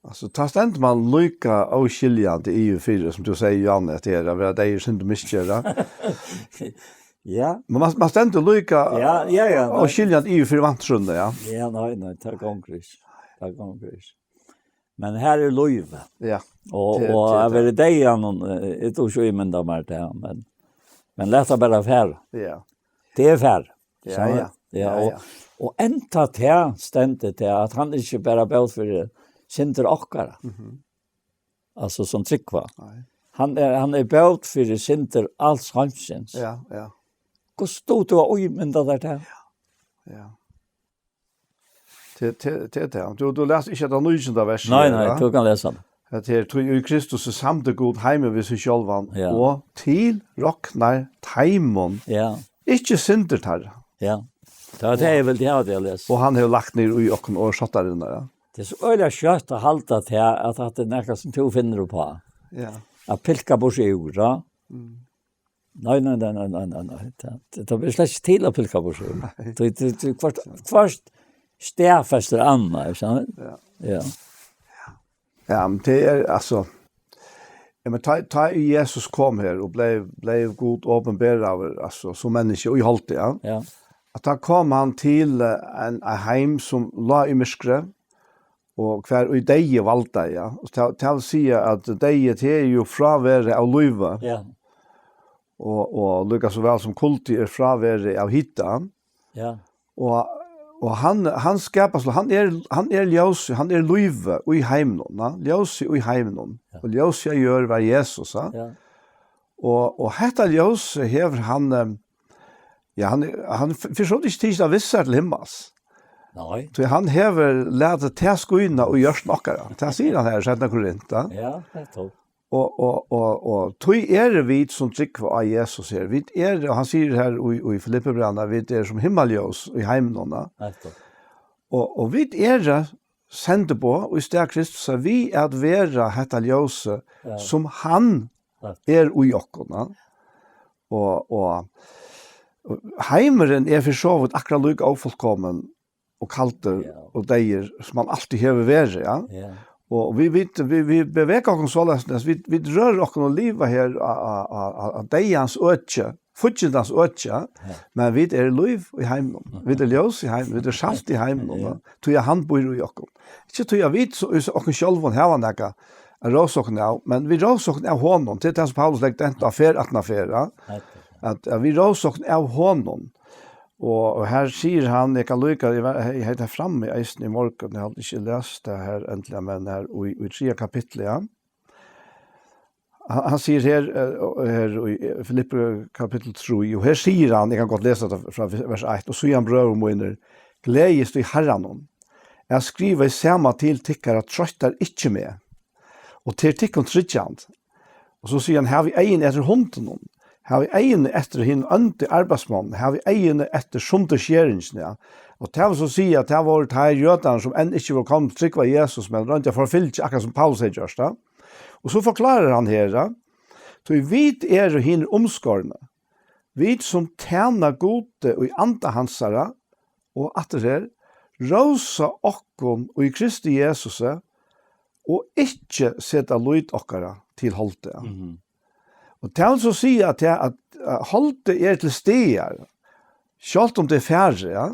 Altso, tá stendur man líka óskiljandi yvir fyri, sum tú sigur, Johan, at tað er at vera deyður í synd og misgerð. Ja. Men man, man stendur líka Ja, ja, ja, nei. óskiljandi yvir fyri vantrúnni, ja. Ja, nei, nei, tað gongur ikki. Tað gongur ikki. Men her er lív. Ja. Og, Tað, og tað, at vera í deyðanum, eh, eg dugi ikki at ímynda mær tað, men, men lat tað bara fara. Ja. Tað er farið. Ja, Sannheit. ja. Ja, Ja, og, ja. og enntá tað stendur tað, at hann ikki ber bót fyri syndir okkara. Mhm. Altso, sum trúgva. Nei. Hann er, hann er bót fyri syndir als heimsins. Ja, ja. Hvussu dugir tú at ímynda tær tað? Ja. Tað, tað, tað er tað. Tú, tú lesur ikki hetta nítjanda versið Nei, her, nei, va? tú kanst lesa tað. Hetta her, "Tí í Kristus er samdur Gud heima við seg sjálvan, Ja. og tilroknar teimum Ja. ikki syndir teirra." Ja. Tað var tað eg vildi hava teg at lesa. Og hann hevur lagt niður í okkum orð sáttarinnar, ja. Tað er so øgiliga skjótt at halda tað, at hatta er nakað sum tú finnur uppá. Ja. At pilka burtur úr, ja. Mm. Nei, nei, nei, nei, nei, nei, nei. Tað, tað, tað ber slett ikki til at pilka burtur úr. Nei. Tú, tú, tú, hvørt, hvørt staðfestir annað, ikki sant? Ja. Ja. Ja, men tað er, altso, ja, men tá, tá ið Jesus kom her og bleiv, bleiv Gud openberaður, altso, sum menniskja í holdi, ja. Ja. At tá kom hann til, eh, ein, ein heim sum lá í myrkri, og hvar ið deyði valdaði, ja. Og tað, tað vil siga at deyði, tað er jú frávera av lívi. Ja. Og, og líka so væl sum kuldi er frávera av hita. Ja. Og, og hann, hann skapar so, hann er, hann er ljós, hann er lívið í heiminum, ja. Ljósið í heiminum. Ja. Og ljósið á jørð var Jesus, ja. Ja. Og, og hetta ljós hevur hann, eh, ja, hann, hann f-, fyri so ikki tikið av við sær til himmals. Nei. Tí hann hevur latið tað skína í hjørtum okkara. Tað sigur hann her í seinna Korint, ja. Ja, nettupp. Og, og, og, og tí eru vit sum trúgva á Jesus her. Vit eru, og hann sigur her í, í Filippibrævinum, at vit eru sum himmalljós í heiminum, ja. Nettupp. Og, og vit eru sendiboð í stað Kristus, at við at vera hetta ljósið, Ja. sum hann Ja. er í okkum, ja. Og, og, og heimurin er fyri so vítt akkurát líka ófullkomin og kaldur Ja. og deyður, sum hann altíð hevur verið, ja. Ja. Og vit, vit, vit, vit bevega okkum soleiðis, at vit, vit røra okkum og liva her á, á, á, á, á deyðans øki. fíggindans øki, ja, men vit eru lív í heiminum. Vit eru ljós í heiminum, vit eru salt í heiminum, ja, ja, tí at hann býr í okkum. Ikki tí at vit so, í okkum sjálvum hava nakað at rósa okkum av, men vit rósa okkum av honum. Tað er tað sum Paulus leggur dent á ferð aftan á ferð, ja. At, at vit rósa okkum av honum. Og, og her sigur hann, eg kann líka, eg var, eg, eg hevði tað frammi eisini í morgun, eg havi ikki lest tað her endiliga, men her í, í triðja kapitli, ja. Hann, hann sigur her, eh, her í, eh, Filippi kapittul trý, og her sigur hann, eg kann gott lesa tað frá vers eitt: "Og síðan, brøður mínir, gleðist í Harranum. Eg skrivi sama til tykkara, troyttið ikki meg. Og til tykkum tryggjandi." Og so sigur hann: "Havið eyguni eftir hundunum, havið eyguni eftir hinum óndu arbeiðsmonnum, havið eyguni eftir sundurskeringini." Ja. Og tað vil so siga, at tað vóru teir jødarnir, sum enn ikki vóru komnir til trúgv á Jesus, men royndu at forfylgja, akkurát sum Paulus hevði gjørt, ja. Og so forklárar hann her, ja, tí vit eru hinir umskornu, vit sum tæna Gudi í anda hansara, og aftur her, rósa okkum í Kristi Jesusi, og ikki seta lít okkara til holdið. Mhm. Og tað vil so siga, at, at, at holdið er til staðar, sjálvt um tað er farið, ja.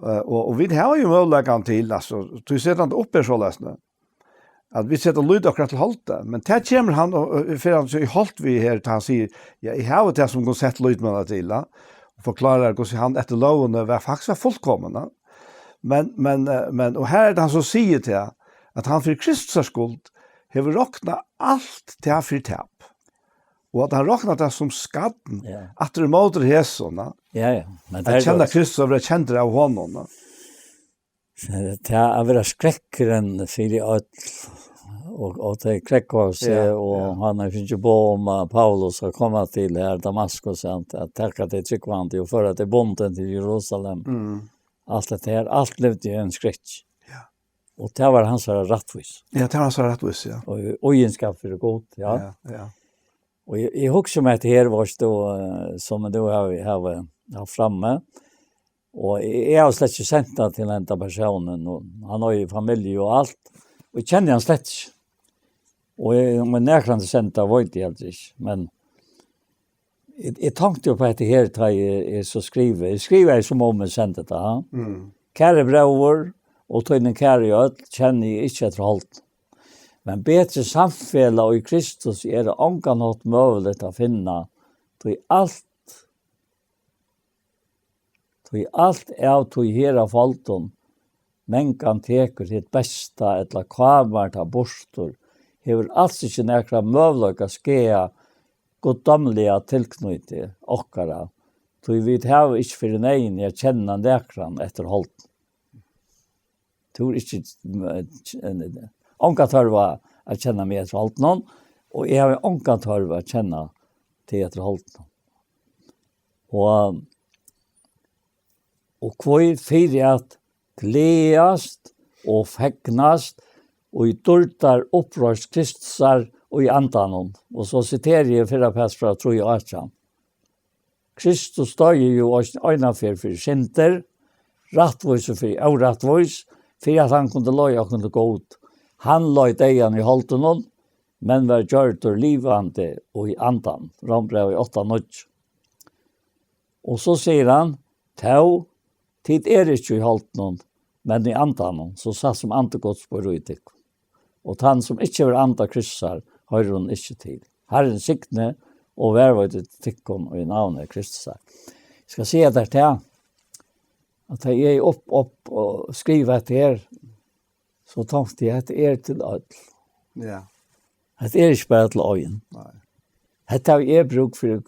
Eh, og, og vit hava jo møguleikan til, altso, tí setir hann tað upp her soleiðis, at vit seta lít okkara til holdið, men tað kemur hann og, og fer hann so í holt við her, tá hann sigur: "Ja, eg havi tað, sum kunnu sett lít mína til", ja, og forklárar, hvussu hann eftir lógini var, faktiskt var fullkomin, ja. Men, men, eh, men, og her er tað hann so sigur til, at hann fyri Kristus skuld hevur roknað alt tað fyri tap, og at hann roknar tað sum skarn, ja, aftur ímóti hesum, ja. Ja, ja. Men at tað er kenna gott. Kristus og vera kendur av honum, ja. Tað at vera skrekkurin fyri øll, og, og tey krógva seg, ja, og ja, hann hevur fingið boð um, at Paulus skal koma til her Damaskus, at, at taka tey trúgvandi og føra tey bundin til Jerusalem. Mm. Alt hetta her, alt livdi í ein skrekki. Ja. Og tað var hansara rættvís. Ja, tað var hansara rættvís, ja. Og í, og í einskap fyri Gud, ja. Ja, ja. Og eg, eg hugsi um hetta her, veitst tú, eh, sum tú hevur, hevur havt frammi. Og eg, eg havi slett ikki sent tað til henda persónin, og hann hevur jo familju og alt, og eg kenni hann slett ikki. Og eg, um eg nakrantíð sendi tað, veit eg heldur ikki, men eg, eg tonkti jo á hetta her, tá eg, eg so skrivi. Eg skrivi sum um eg sendi tað, ha? Mm. Kæri bróðir, og tíni kæru øll, kenni eg ikki eftir holdinum. Men betri samfelag í Kristus er á ongan hátt møguligt at finna, tí alt Tí alt av tí her á foldum, mangan tekur hitt besta ella kámar tað burtur, hevur als ikki nakran møguleika at skaða guddómliga tilknýti okkara, tí vit hava ikki fyri neyðini at kenna nakran eftir holdinum. Tú hevur ikki, eh, onga tørv á at kenna meg eftir holdinum, og eg havi onga tørv at kenna teg eftir holdinum. Og, og hví fyri at gleðast og fegnast í dýrdar uppreisn Kristusar í andanum. Og so siteri eg fyrra Peturs brev trý og átjan. Kristus doyði jú eisini eina ferð fyri syndir, rættvísur fyri órættvís, fyri at hann kundi leiða okkum til Gud. Hann leið deyðan í holdinum, men var gjørdur livandi í andan. Rómbrævið átta níggju. Og so sigur hann: "Tó, tit eru ikki í holdinum, men í andanum, so satt sum andi Guds býr í tykkum. Og tann, sum ikki hevur anda Kristusar, hoyrir honum ikki til. Harrin signi og varðveiti tykkum í navni Kristusar." Eg skal siga tær tað, at tá eg upp, upp og skrivi hetta her, so tonkti eg, hetta er til øll. Ja. Hetta er ikki bara til ein. Nei. Hetta havi eg brúk fyri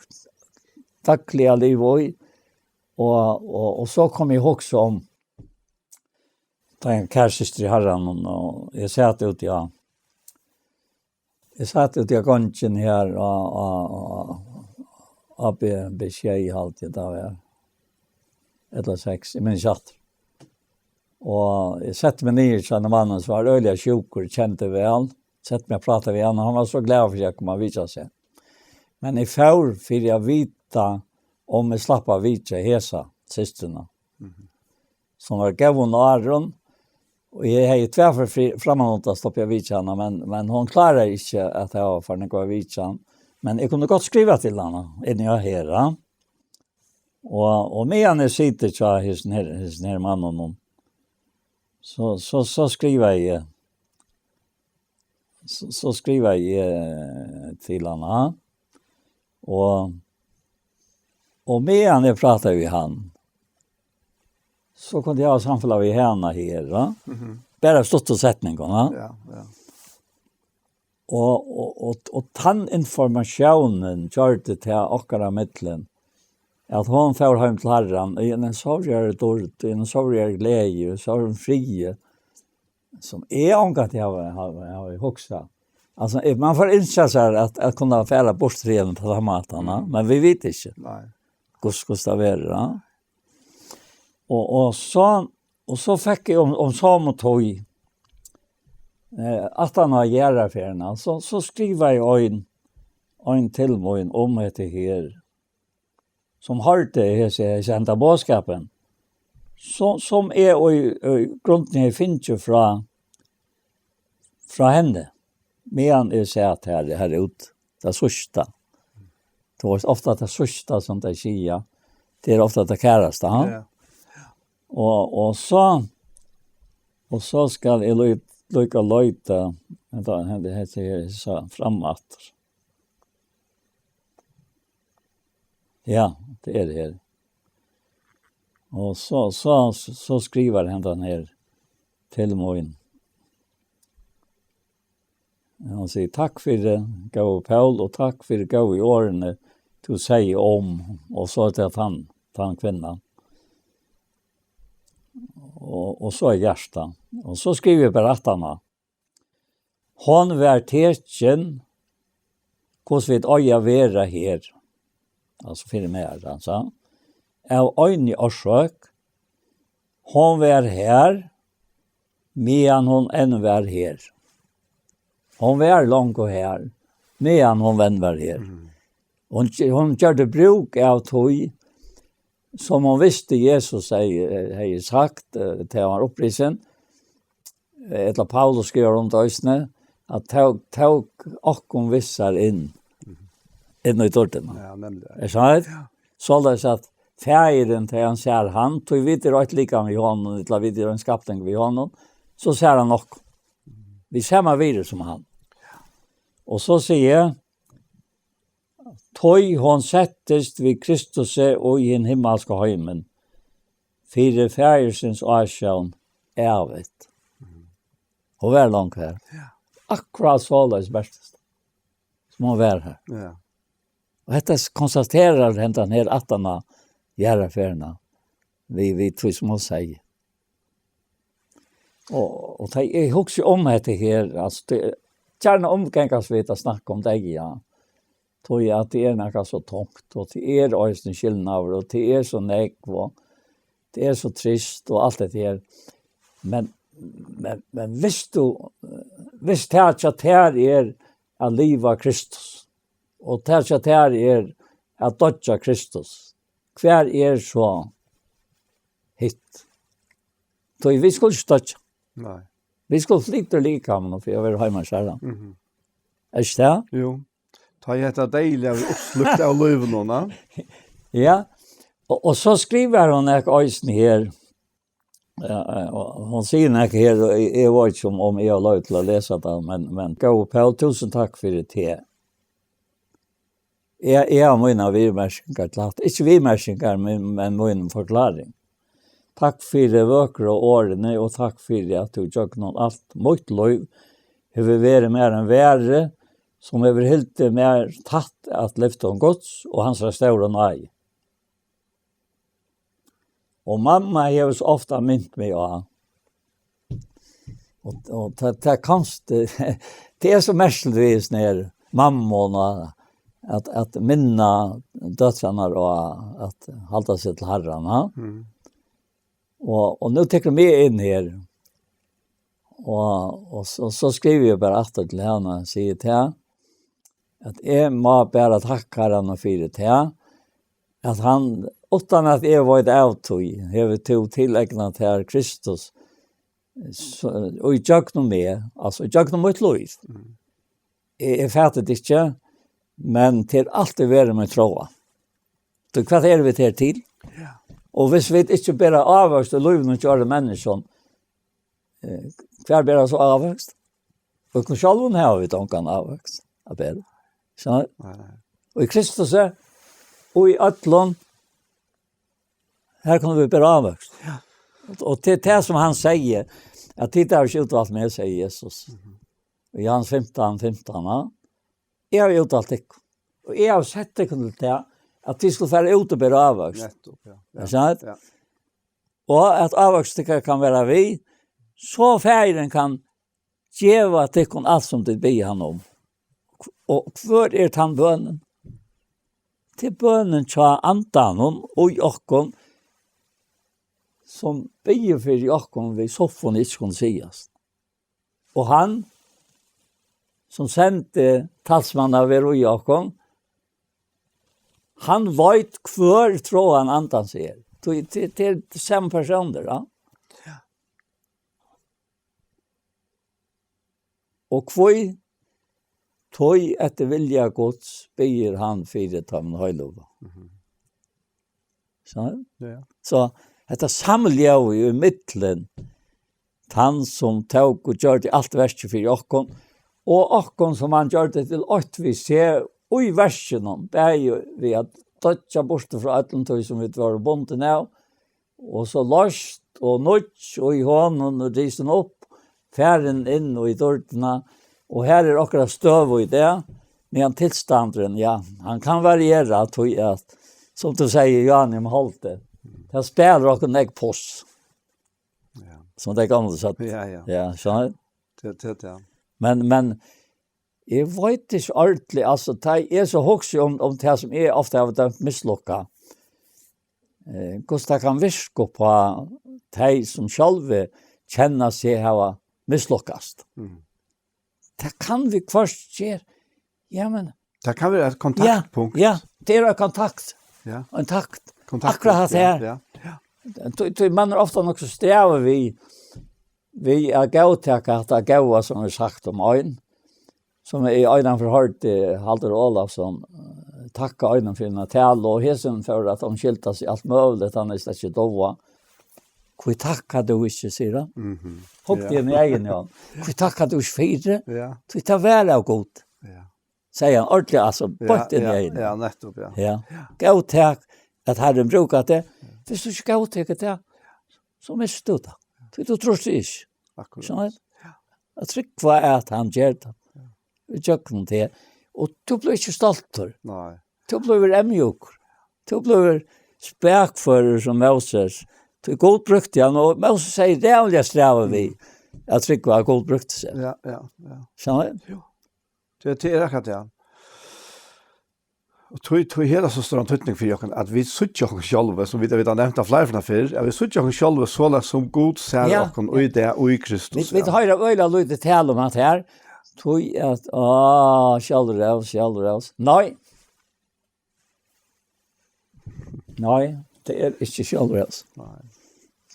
dagliga liva í, og, og, og so kom eg at hugsa um ta ein kær systir í Harranum, og eg sat úti á, eg sat úti á gongini her á, á, á, á B B sjey, haldi eg tað var, ella seks, eg minnist ikki aftur. Og eg setti meg niður hjá einum manni sum var øgiliga sjúkur, kendi væl, setti meg at práta við hann, og hann var so glaður fyri at koma at vitja seg. Men eg fór fyri at vita, um eg slapp at vitja hesa systrina, Mhm. sum var góðum árum, og eg hevði tvær ferðir fri-, frammanundan sloppið at vitja hana, men, men hon kláraði ikki at hava for nógva vitjan, Men eg kundi gott skriva til hana, inni á her, ja. Og, og meðan eg siti hjá hesin her, hesin her manninum, so, so, so skrivaði eg, so, so skrivaði eg til hana, og, og meðan eg prátaði við hann, so kundi eg hava samfelag við hana her, ja. Mhm. Bara stutt og setning, ja. Ja, ja. Og, og, og, og tann informatiónin gjørdi tað okkara millum, at hon fór heim til Harran í ein sovjari dýrd, í ein sovjari gleði, í sovjum friði, sum eg ongantíð havi, havi, havi hugsað. Altso, eh, man fær ynskja sær at, at kunna fara burt frá henni på tann mátan, ja, men vit vita ikki. Nei. Hvussu, hvussu tað verður, ja. Og, og so, og so fekk eg um, um somu tíð, eh, aftan á jarðarferðina, so, so skrivaði ein, ein til mín um hetta her, sum hoyrdi hesi, hesi henda boðskapin, so, sum eg í, í grundini hevði fingið frá, frá henni, meðan eg sat her, her út, tað síðsta. Tú veist, ofta tað síðsta sum tey siga, tað er ofta tað kærasta, ha? Ja. Og, og so, og so skal eg lí-, líka leita, vent, hetta, hetta her, so fram aftur. Ja, tað er tað her. Og so, so, so skrivar hendan her til mín. Hon sigur: "Takk fyri, góði Poul, og takk fyri góðu orðini, tú segði um", og so er tað tann, tann kvinnan. Og, og so er hjarta. Og so skrivi eg bara aftaná. Hon var tekin, hvussu vit eiga at vera her. Altso fyri mær, altso. Av eini orsøk, hon var har, meðan hon enn var her. Hon var longu har, meðan hon enn var her. Mm. Hon, hon gjørdi brúk av tí, sum hon visti Jesus hevði, hevði sagt, eh, tá hann var upprisin, ella Paulus skrivar um tað eisini, at tók, tók okkum við sær inn, inn í dýrdina. Ja, nemliga. Er sant? Ja. Soleiðis at Faðirin, tá hann sær hann, tí vit eru eitt likam við honum, ella vit eru ein skapning við honum, so sær hann okkum. Við sama virði sum hann. Og so sigi eg, tí hon settist við Kristusi í hin himmalska heimin, fyri Faðirsins ásjón ævigt. Hon var longu har. Ja. Akkurát soleiðis bert, sum hon var har. Ja. Og hetta s-, konstaterar hendan her aftaná jarðarferðina, við, við tí sum hon segði. Og, og tá eg hugsi um hetta her, altso, tað, gjarna umgangast vit at snakka um deyða, ja. Tí at tað er nakað so tungt, og tað er eisini skilnaður, og tað er so nógv, og tað er so trist, og alt hetta her. Men, men, men viss tú, viss tað hjá tær er at liva Kristus, og tað hjá tær er at doyggja Kristus, hvar er so hitt? Tí vit skulu ikki doyggja. Nei. Vit skulu flyta úr likaminum fyri at vera heima hjá Harranum. Mhm. Er ikki tað? Jú. Tá er hetta deyðiliga verður uppslúkt av lívinum, na? Ja. Og, og so skrivar hon eisini her, ja, og hon sigur nakað her, og eg, eg veit ikki um, um eg havi lov til at lesa tað, men, men góði Poul, túsund takk fyri teg. Eg, eg havi mínar viðmerkingar til hatta. Ikki viðmerkingar, men, men mín forklaring. Takk fyri vøkru orðini, og takk fyri at tú gjøgnum alt mítt lív hevur verið mær ein varði, sum hevur hildið mær tætt at lyftum Guds og hansara stóru náði. Og mamma hevur so ofta mint meg á. Og, og tað, tað kanst, tað er so merkiligt við sånn her mammuna, at, at minna døtrarnar á at halda seg til Harran, ha? Mm. Og, og nú tekur meg inn her. Og, og so, so skrivi eg bara aftur til hana, sigi til hana, at eg má bara takka Harranum fyri tað, at hann, uttan at eg veit av tí, hevur tú tilegnað tær Kristus, so, og í gjøgnum meg, altso í gjøgnum mítt lív. Mm. Eg, eg fati tað ikki, Men tað er altíð verið mín tráa. So hvat eru vit her til? Ja. Og hvis vit ikki bera ávøkst í lívinum hjá øðrum menniskjum, eh, hvar bera so ávøkst? Og okkum sjálvum hava vit ongan ávøkst at bera. So, Nei, nei. Og í Kristus er, og í øllum, her kunnu vit bera ávøkst. Ja. Og, og til tað sum hann segði, at tit hava ikki útvalt meg, segði Jesus. Mhm. Í Johannes fimtan, fimtan, ja. Eg havi útvalt tykkum. Og eg havi sett tykkum til tað, at tit skulu fara út og bera ávøkst. Nettopp, ja. Ja. Ikki sant? Ja. Og at ávøkst tykkara kann vera við, so Faðirin kann geva tykkum alt, sum tit biðja hann um. Og hvør er tann bønin? Til bønin hjá Andanum og í okkum, sum biður fyri okkum við sáttfuni ikki kunnu sigast. Og hann, sum sendi talsmann at vera í okkum, hann veit, hvør tráan Andans er. Tí, tí, tí er sami persónur, ja. Og hví? Tí eftir vilja Guds biður hann fyri teimum heiløgu. Mhm. So, Ja. so hetta samljóðið í millum tann, sum tók og gjørdi alt verkið fyri okkum, og okkum, sum hann gjørdi til eitt við seg í verkinum, bæði við at doyggja burtur frá øllum tí, sum vit vóru bundin av, og so loyst og nýggj og í honum og risin upp, farin inn og í dýrdina, og her er okkara støða í dag, meðan tilstandurin, ja, hann kann variera, tí at, sum tú sigur, Johan, um holdið, tað spælir okkum nógv puss, Ja. sum tey gamlu søgdu. Ja, ja. Ja, so, Det, det, det. men, men, eg veit ikki ordiliga, altso, tá eg so hugsi um, um tað, sum eg ofta havi dømt mislukkað, eh, hvussu tað kann virka upp á tey, sum sjálvi kenna seg hava mislukkast. Mm. Tað kann viðhvørt gera. Ja, men, Tað kann vera eitt ja, kontaktpunkt. ja, tað er ein kontakt. Ja. Ein takt. Kontakt, Akkurát ja, her. ja, ja. Tí, tí man er ofta nokk so strævur við, við at góðtaka hatta góða, sum er sagt um ein, sum eg einaferð hoyrdi Halldór Ólafsson, eh, takka einum fyri eina talu, og hesin fór at umskylda seg alt møguligt, hann er slett ikki dáa. Hví takkar tú ikki, sigur hann. Mhm. Hugdi Ja. inn í eyguni á hann. Hví takkar tú ikki fyri? Ja. Tí tað var av Gud. Ja. Segði hann ordiliga, altso, Ja, beint inn í ja, eyguni. ja, nettopp, ja. Ja. Góðtak at Harrin brúkar teg. Hvis tú ikki góðtekur tað, so missir tú tað. Tí tú trýrt ikki. Akkurát. Skilur tú? At trúgva at hann ger tað. Ja. Í gjøgnum teg. Og tú blívur ikki stoltur. Nei. Tú blívur eyðmjúkur. Tú blívur spakførur sum Moses. Tí Gud brúkti hann, og Moses hevði ræðuliga strævið við Mm. at trúgva at Gud brúkti seg. Ja, ja, ja. Skilur tú? Jú. Tað, tað er akkurát tað. Og tí, tí hevur tað so stóran týdning fyri okkum, at vit síggja okkum sjálv, sum vit, vit hava nevnt av fleiri ferðir, at vit síggja okkum sjálv soleiðis, sum Gud sær Ja, okkum ja. í dag og í Kristus, Vit, vit ja. hoyra øgiliga lítið tala um hatta her. Tí at, á, sjálvrós, sjálvrós. Nei. Nei, tað er ikki sjálvrós. Nei.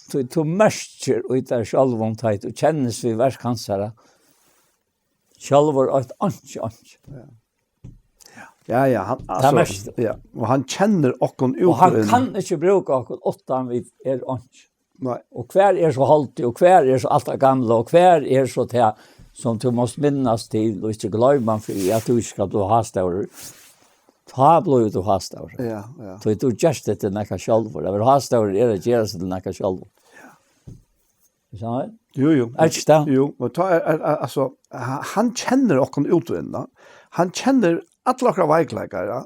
Tú, tú merkir í tær sjálvum, tá tú kennist við verk hansara. Sjálvur eitt einki, einki. Ja. Ja, ja, hann, Tað altso, merkir. ja, og hann kennir okkum út Og hann og inn. kann ikki brúka okkum uttan vit er einki. Nei. Og hvar er so holdið, og hvar er so alt tað gamla, og hvar er so tað, sum tú mást minnast til, og ikki gloyma, fyri at tú ikki skal blíva hástórur? Tá blívur tú hástórur. Ja, ja. Tí tú gerst teg til nakað sjálvur. At vera hástórur er at gera seg til nakað sjálvur. Skilur tú? Jú, jú. Er ikki tað? Jú, men tá er, er, er, altso, ha-, hann kennir okkum út og inn, da. Hann kennir allar okkara veikleikar, ja.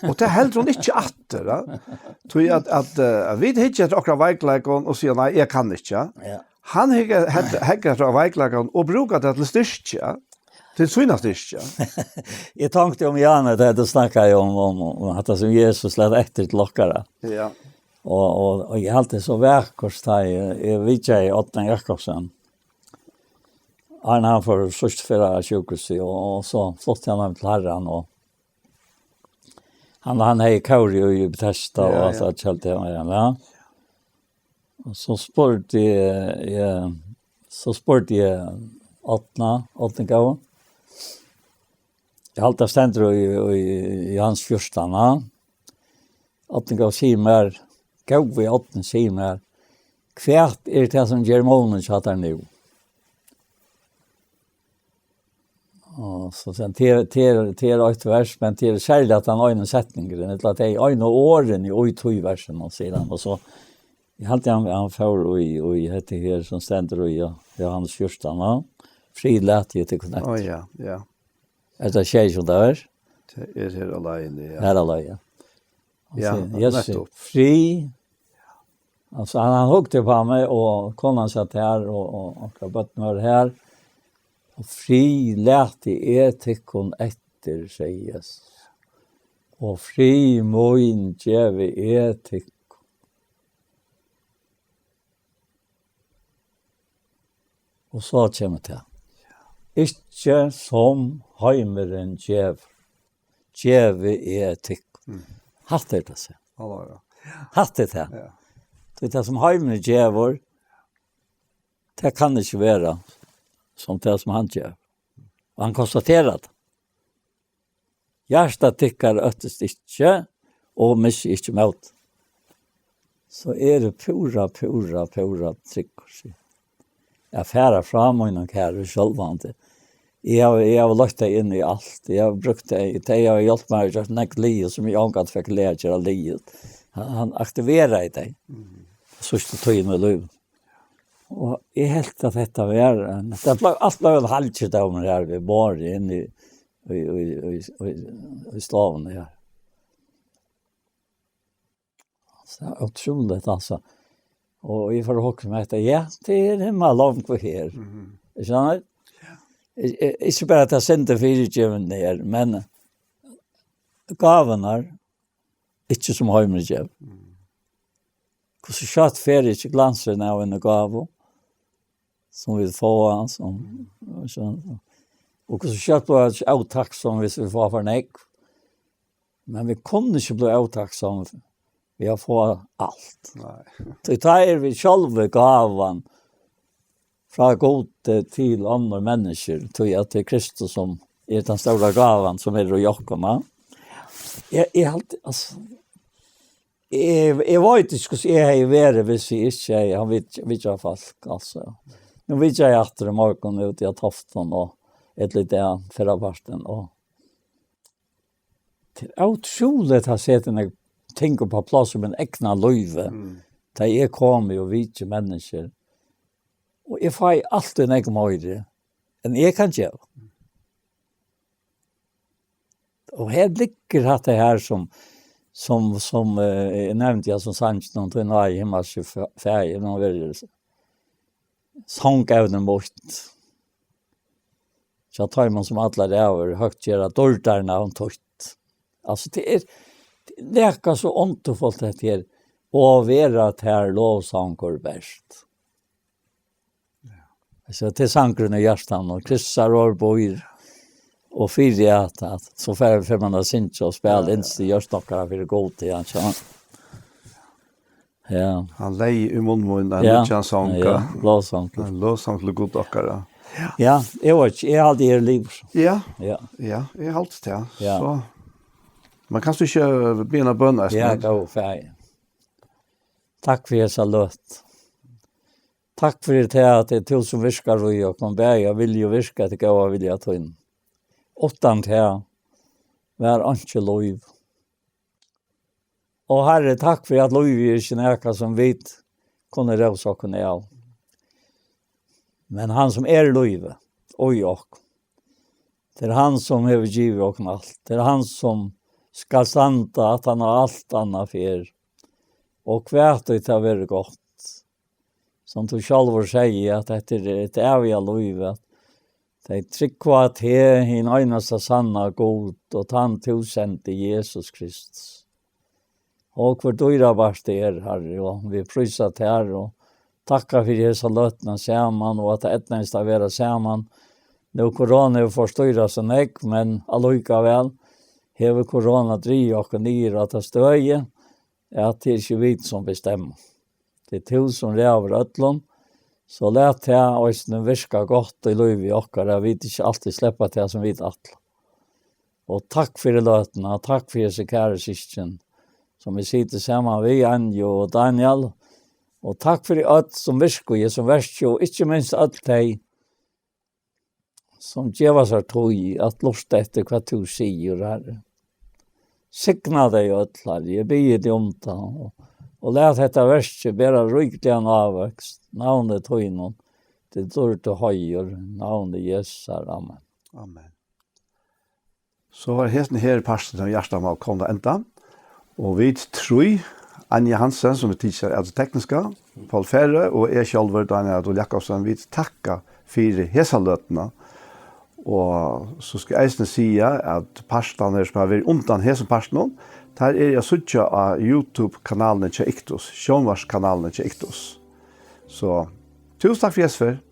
Og tað heldur hann ikki aftur, ja. Tí at, at, eh, at vit hyggja eftir okkara veikleikum og siga, "Nei, eg kann ikki", ja. Ja. Hann hyggur, hyggur, hyggur eftir veikleikum og brúkar tað til styrki, ja. Til sína styrki, ja. Eg tonkti um Jan, at tú snakkaði um, um, um hatta sum Jesus læt eftir til okkara. Ja. Og, og, og eg helt tað so vakurt, tá eg, eg vitjaði Árna Jakobsen, áðrenn hann fór síðstu ferð á sjúkrahúsið, og, og so flutti hann heim til Harran, og hann, hann hevði kór í Betesda og Ja, alt ja. tað, helt eg, ja. Og so spurdi eg, eg, so spurdi eg Árna, Árna góða, Eg haldi, tað stendur í, í, í Jóhannes fjúrtan, ha? Árni gav, sig mær, góði Árni, sig mær, hvat er tað, sum ger munin hjá tær nú? Og so sigur hann, til, til, til eitt vers, men til serliga at hann eina setningur, ella at tey einu orðini í tí versinum, sigur hann. Og so, eg haldi, hann, hann fór í, í hetta her, sum stendur í, ja, Jóhannes fjúrtan, ja. Frið lati eg tykkum eftir. Ó, ja, ja. Er tað sjey, sum tað er? Tað er her á leiðini, ja. Her á leiðini, ja. Og ja, sigur, Jesus, nettopp. Frið. Altso, hann, hann hugdi upp á meg, og konan satt her, og, og, og børnini vóru her. Og frið lati eg tykkum eftir, sigur Jesus. Og frið mín gevi eg tykkum. Og so kemur tað. Ikki sum heimurin gevur, gevi eg tykkum. Mm. Hatta er tað, sigur. Hatta er tað. Ja. Tí tað sum heimurin gevur, tað kann ikki vera sum tað sum hann gevur. Og hann konstaterar tað. Hjarta tykkara óttist ikki, og missi ikki mót. So eri eg púra, púra, púra tryggur, sigur. At fara frá mínum kæru sjálvandi. Eg havi, eg havi lagt tey inn í alt. Eg havi brúkt tey. Tey hava hjálpt mær at gjørt nógv liðugt, sum eg ongantíð fekk lagt at gera liðugt. Hann, hann aktiveraði tey. Mhm. Síðstu tíðina í lívinum. Og eg helt at hetta var, eh, tað bleiv, alt bleiv ein halgidómur her við borðið inn í, í, í, í, í, í stovuni her. So ótrúligt, altso. Og eg fór at hugsa um hetta, ja, tað er himmalongu her. Mhm. Skilur? Ja. I-, i-, ikki bara at tað sindi fyrigivin er, men gávurnar, ikki sum heimurin gevur. Mm. Hvussu skjótt fer ikki glansurin av eini gávu, sum vit fáa, sum, mm, so, og hvussu skjótt blíva vit ikki ótakksom, hvis vit fáa for nógv. Men vit kunnu ikki blíva ótakksom við at fáa alt. Nei. Tí tá eru vit sjálvi gávan frá Gudi til onnur menniskju, tí at tað er Kristus, sum er tann stóra gávan, sum er í okkum, ja. Eg, eg haldi, altso, eg, eg veit ikki, hvussu eg hevði verið, hvis eg ikki hevði, hann vit, vitjað fólk, altso. Nú vitjaði eg aftur í morgun úti á Toftum, og ella í dag, fyrrapartin, og tað er ótrúligt at seta nøkur ting upp á pláss í mínum egna lívi. Mm. Tá eg komi og vitji menniskju, og eg fái altíð nógv meiri, enn eg kann geva. Og her liggur hatta her sum, sum, sum, eh, eg nevndi, ja, sum sangin um tín náði, himmalski fa-, faðir, nú verður songevni mítt. Hjá teimum, sum allar ævir høgt gera dýrdarnavn títt. Altso, tað er, tað er nakað so undurfult, hetta her, og vera tær lovsangur bert. Ja. Altso, tað er sangurin í hjartanum, og Kristusar orð býr, og fyri at, at so fer, fer man at syngja og spæla, ja, ja, innst í hjørtum okkara fyri Gud, ja, so. Ja. Hann legði í munn mín ein, ja, nýggjan song, ja, ja, lovsangur. Ein lovsang til Gud okkara. Ja. Ja, eg veit ikki, eg haldi, eg eri liðugur. Ja. Ja. Ja, eg haldi tað. Ja. So. Men kanst tú ikki biðja eina bøn, Espen? Ja, góði Faðir. Takk fyri hesa løtu. Takk fyri tað, at tað er tú, sum virkar í okkum, bæði av vilja og virka eftir góða vilja tín. Uttan tað var einki lív. Og Harri, takk fyri at lívið er ikki nakað, sum vit kunnu rósa okkum av. Men hann, sum er lívið í okkum, tað er hann, sum hevur givið okkum alt. Tað er hann, sum skal standa aftan á alt annað fer. Og hvat ið tað verður gott. Sum tú sjálvur segði, at hetta er eitt æviga lív, at tey trúgva á teg, hin einasta sanna Gud, og tann tú sendi, Jesus Kristus. Og hvør dýrabart tað er, Harri, og vit prísa tær og takka fyri hesa løtuna saman, og at tað eydnaðist at vera saman. Nú, korona hevur forstýrað so nógv, men allíkavæl hevur korona drigið okkum niður á ta støði, at tað er ikki vit, sum bestemma. Tað er tú, sum ræður øllum, so lat tað eisini virka gott í lívi okkara, at vit ikki altíð sleppa tað, sum vit ætla. Og takk fyri løtuna, og takk fyri hesi kæru systkin, sum eg siti saman við, Anju og Daniel. Og takk fyri øll sum virka í hesum verki, og ikki minst øll tey, sum geva sær tíð at lurta eftir, hvat tú sigur, Harri. Signa tey øll, Harri. Eg biði teg um tað, og, og lat hetta verkið bera ríkligan ávøkst. Navni tínum, til dýrd og heiður, navni Jesusar. Amen. Amen. So var hesin her parturin av Hjartamál komin at enda. Og vit trý, Anja Hansen, sum er tikið av tí tekniska, Poul Færø og eg sjálvur, Daniel Adol Jakobsen, vit takka fyri hesa løtuna. Og so skal eg eisini siga, at partarnir, sum hava verið undan hesum partinum, teir eru at síggja á YouTube-kanalini hjá Iktus, sjónvarpskanalini hjá Iktus. So, túsund takk fyri hesa ferð.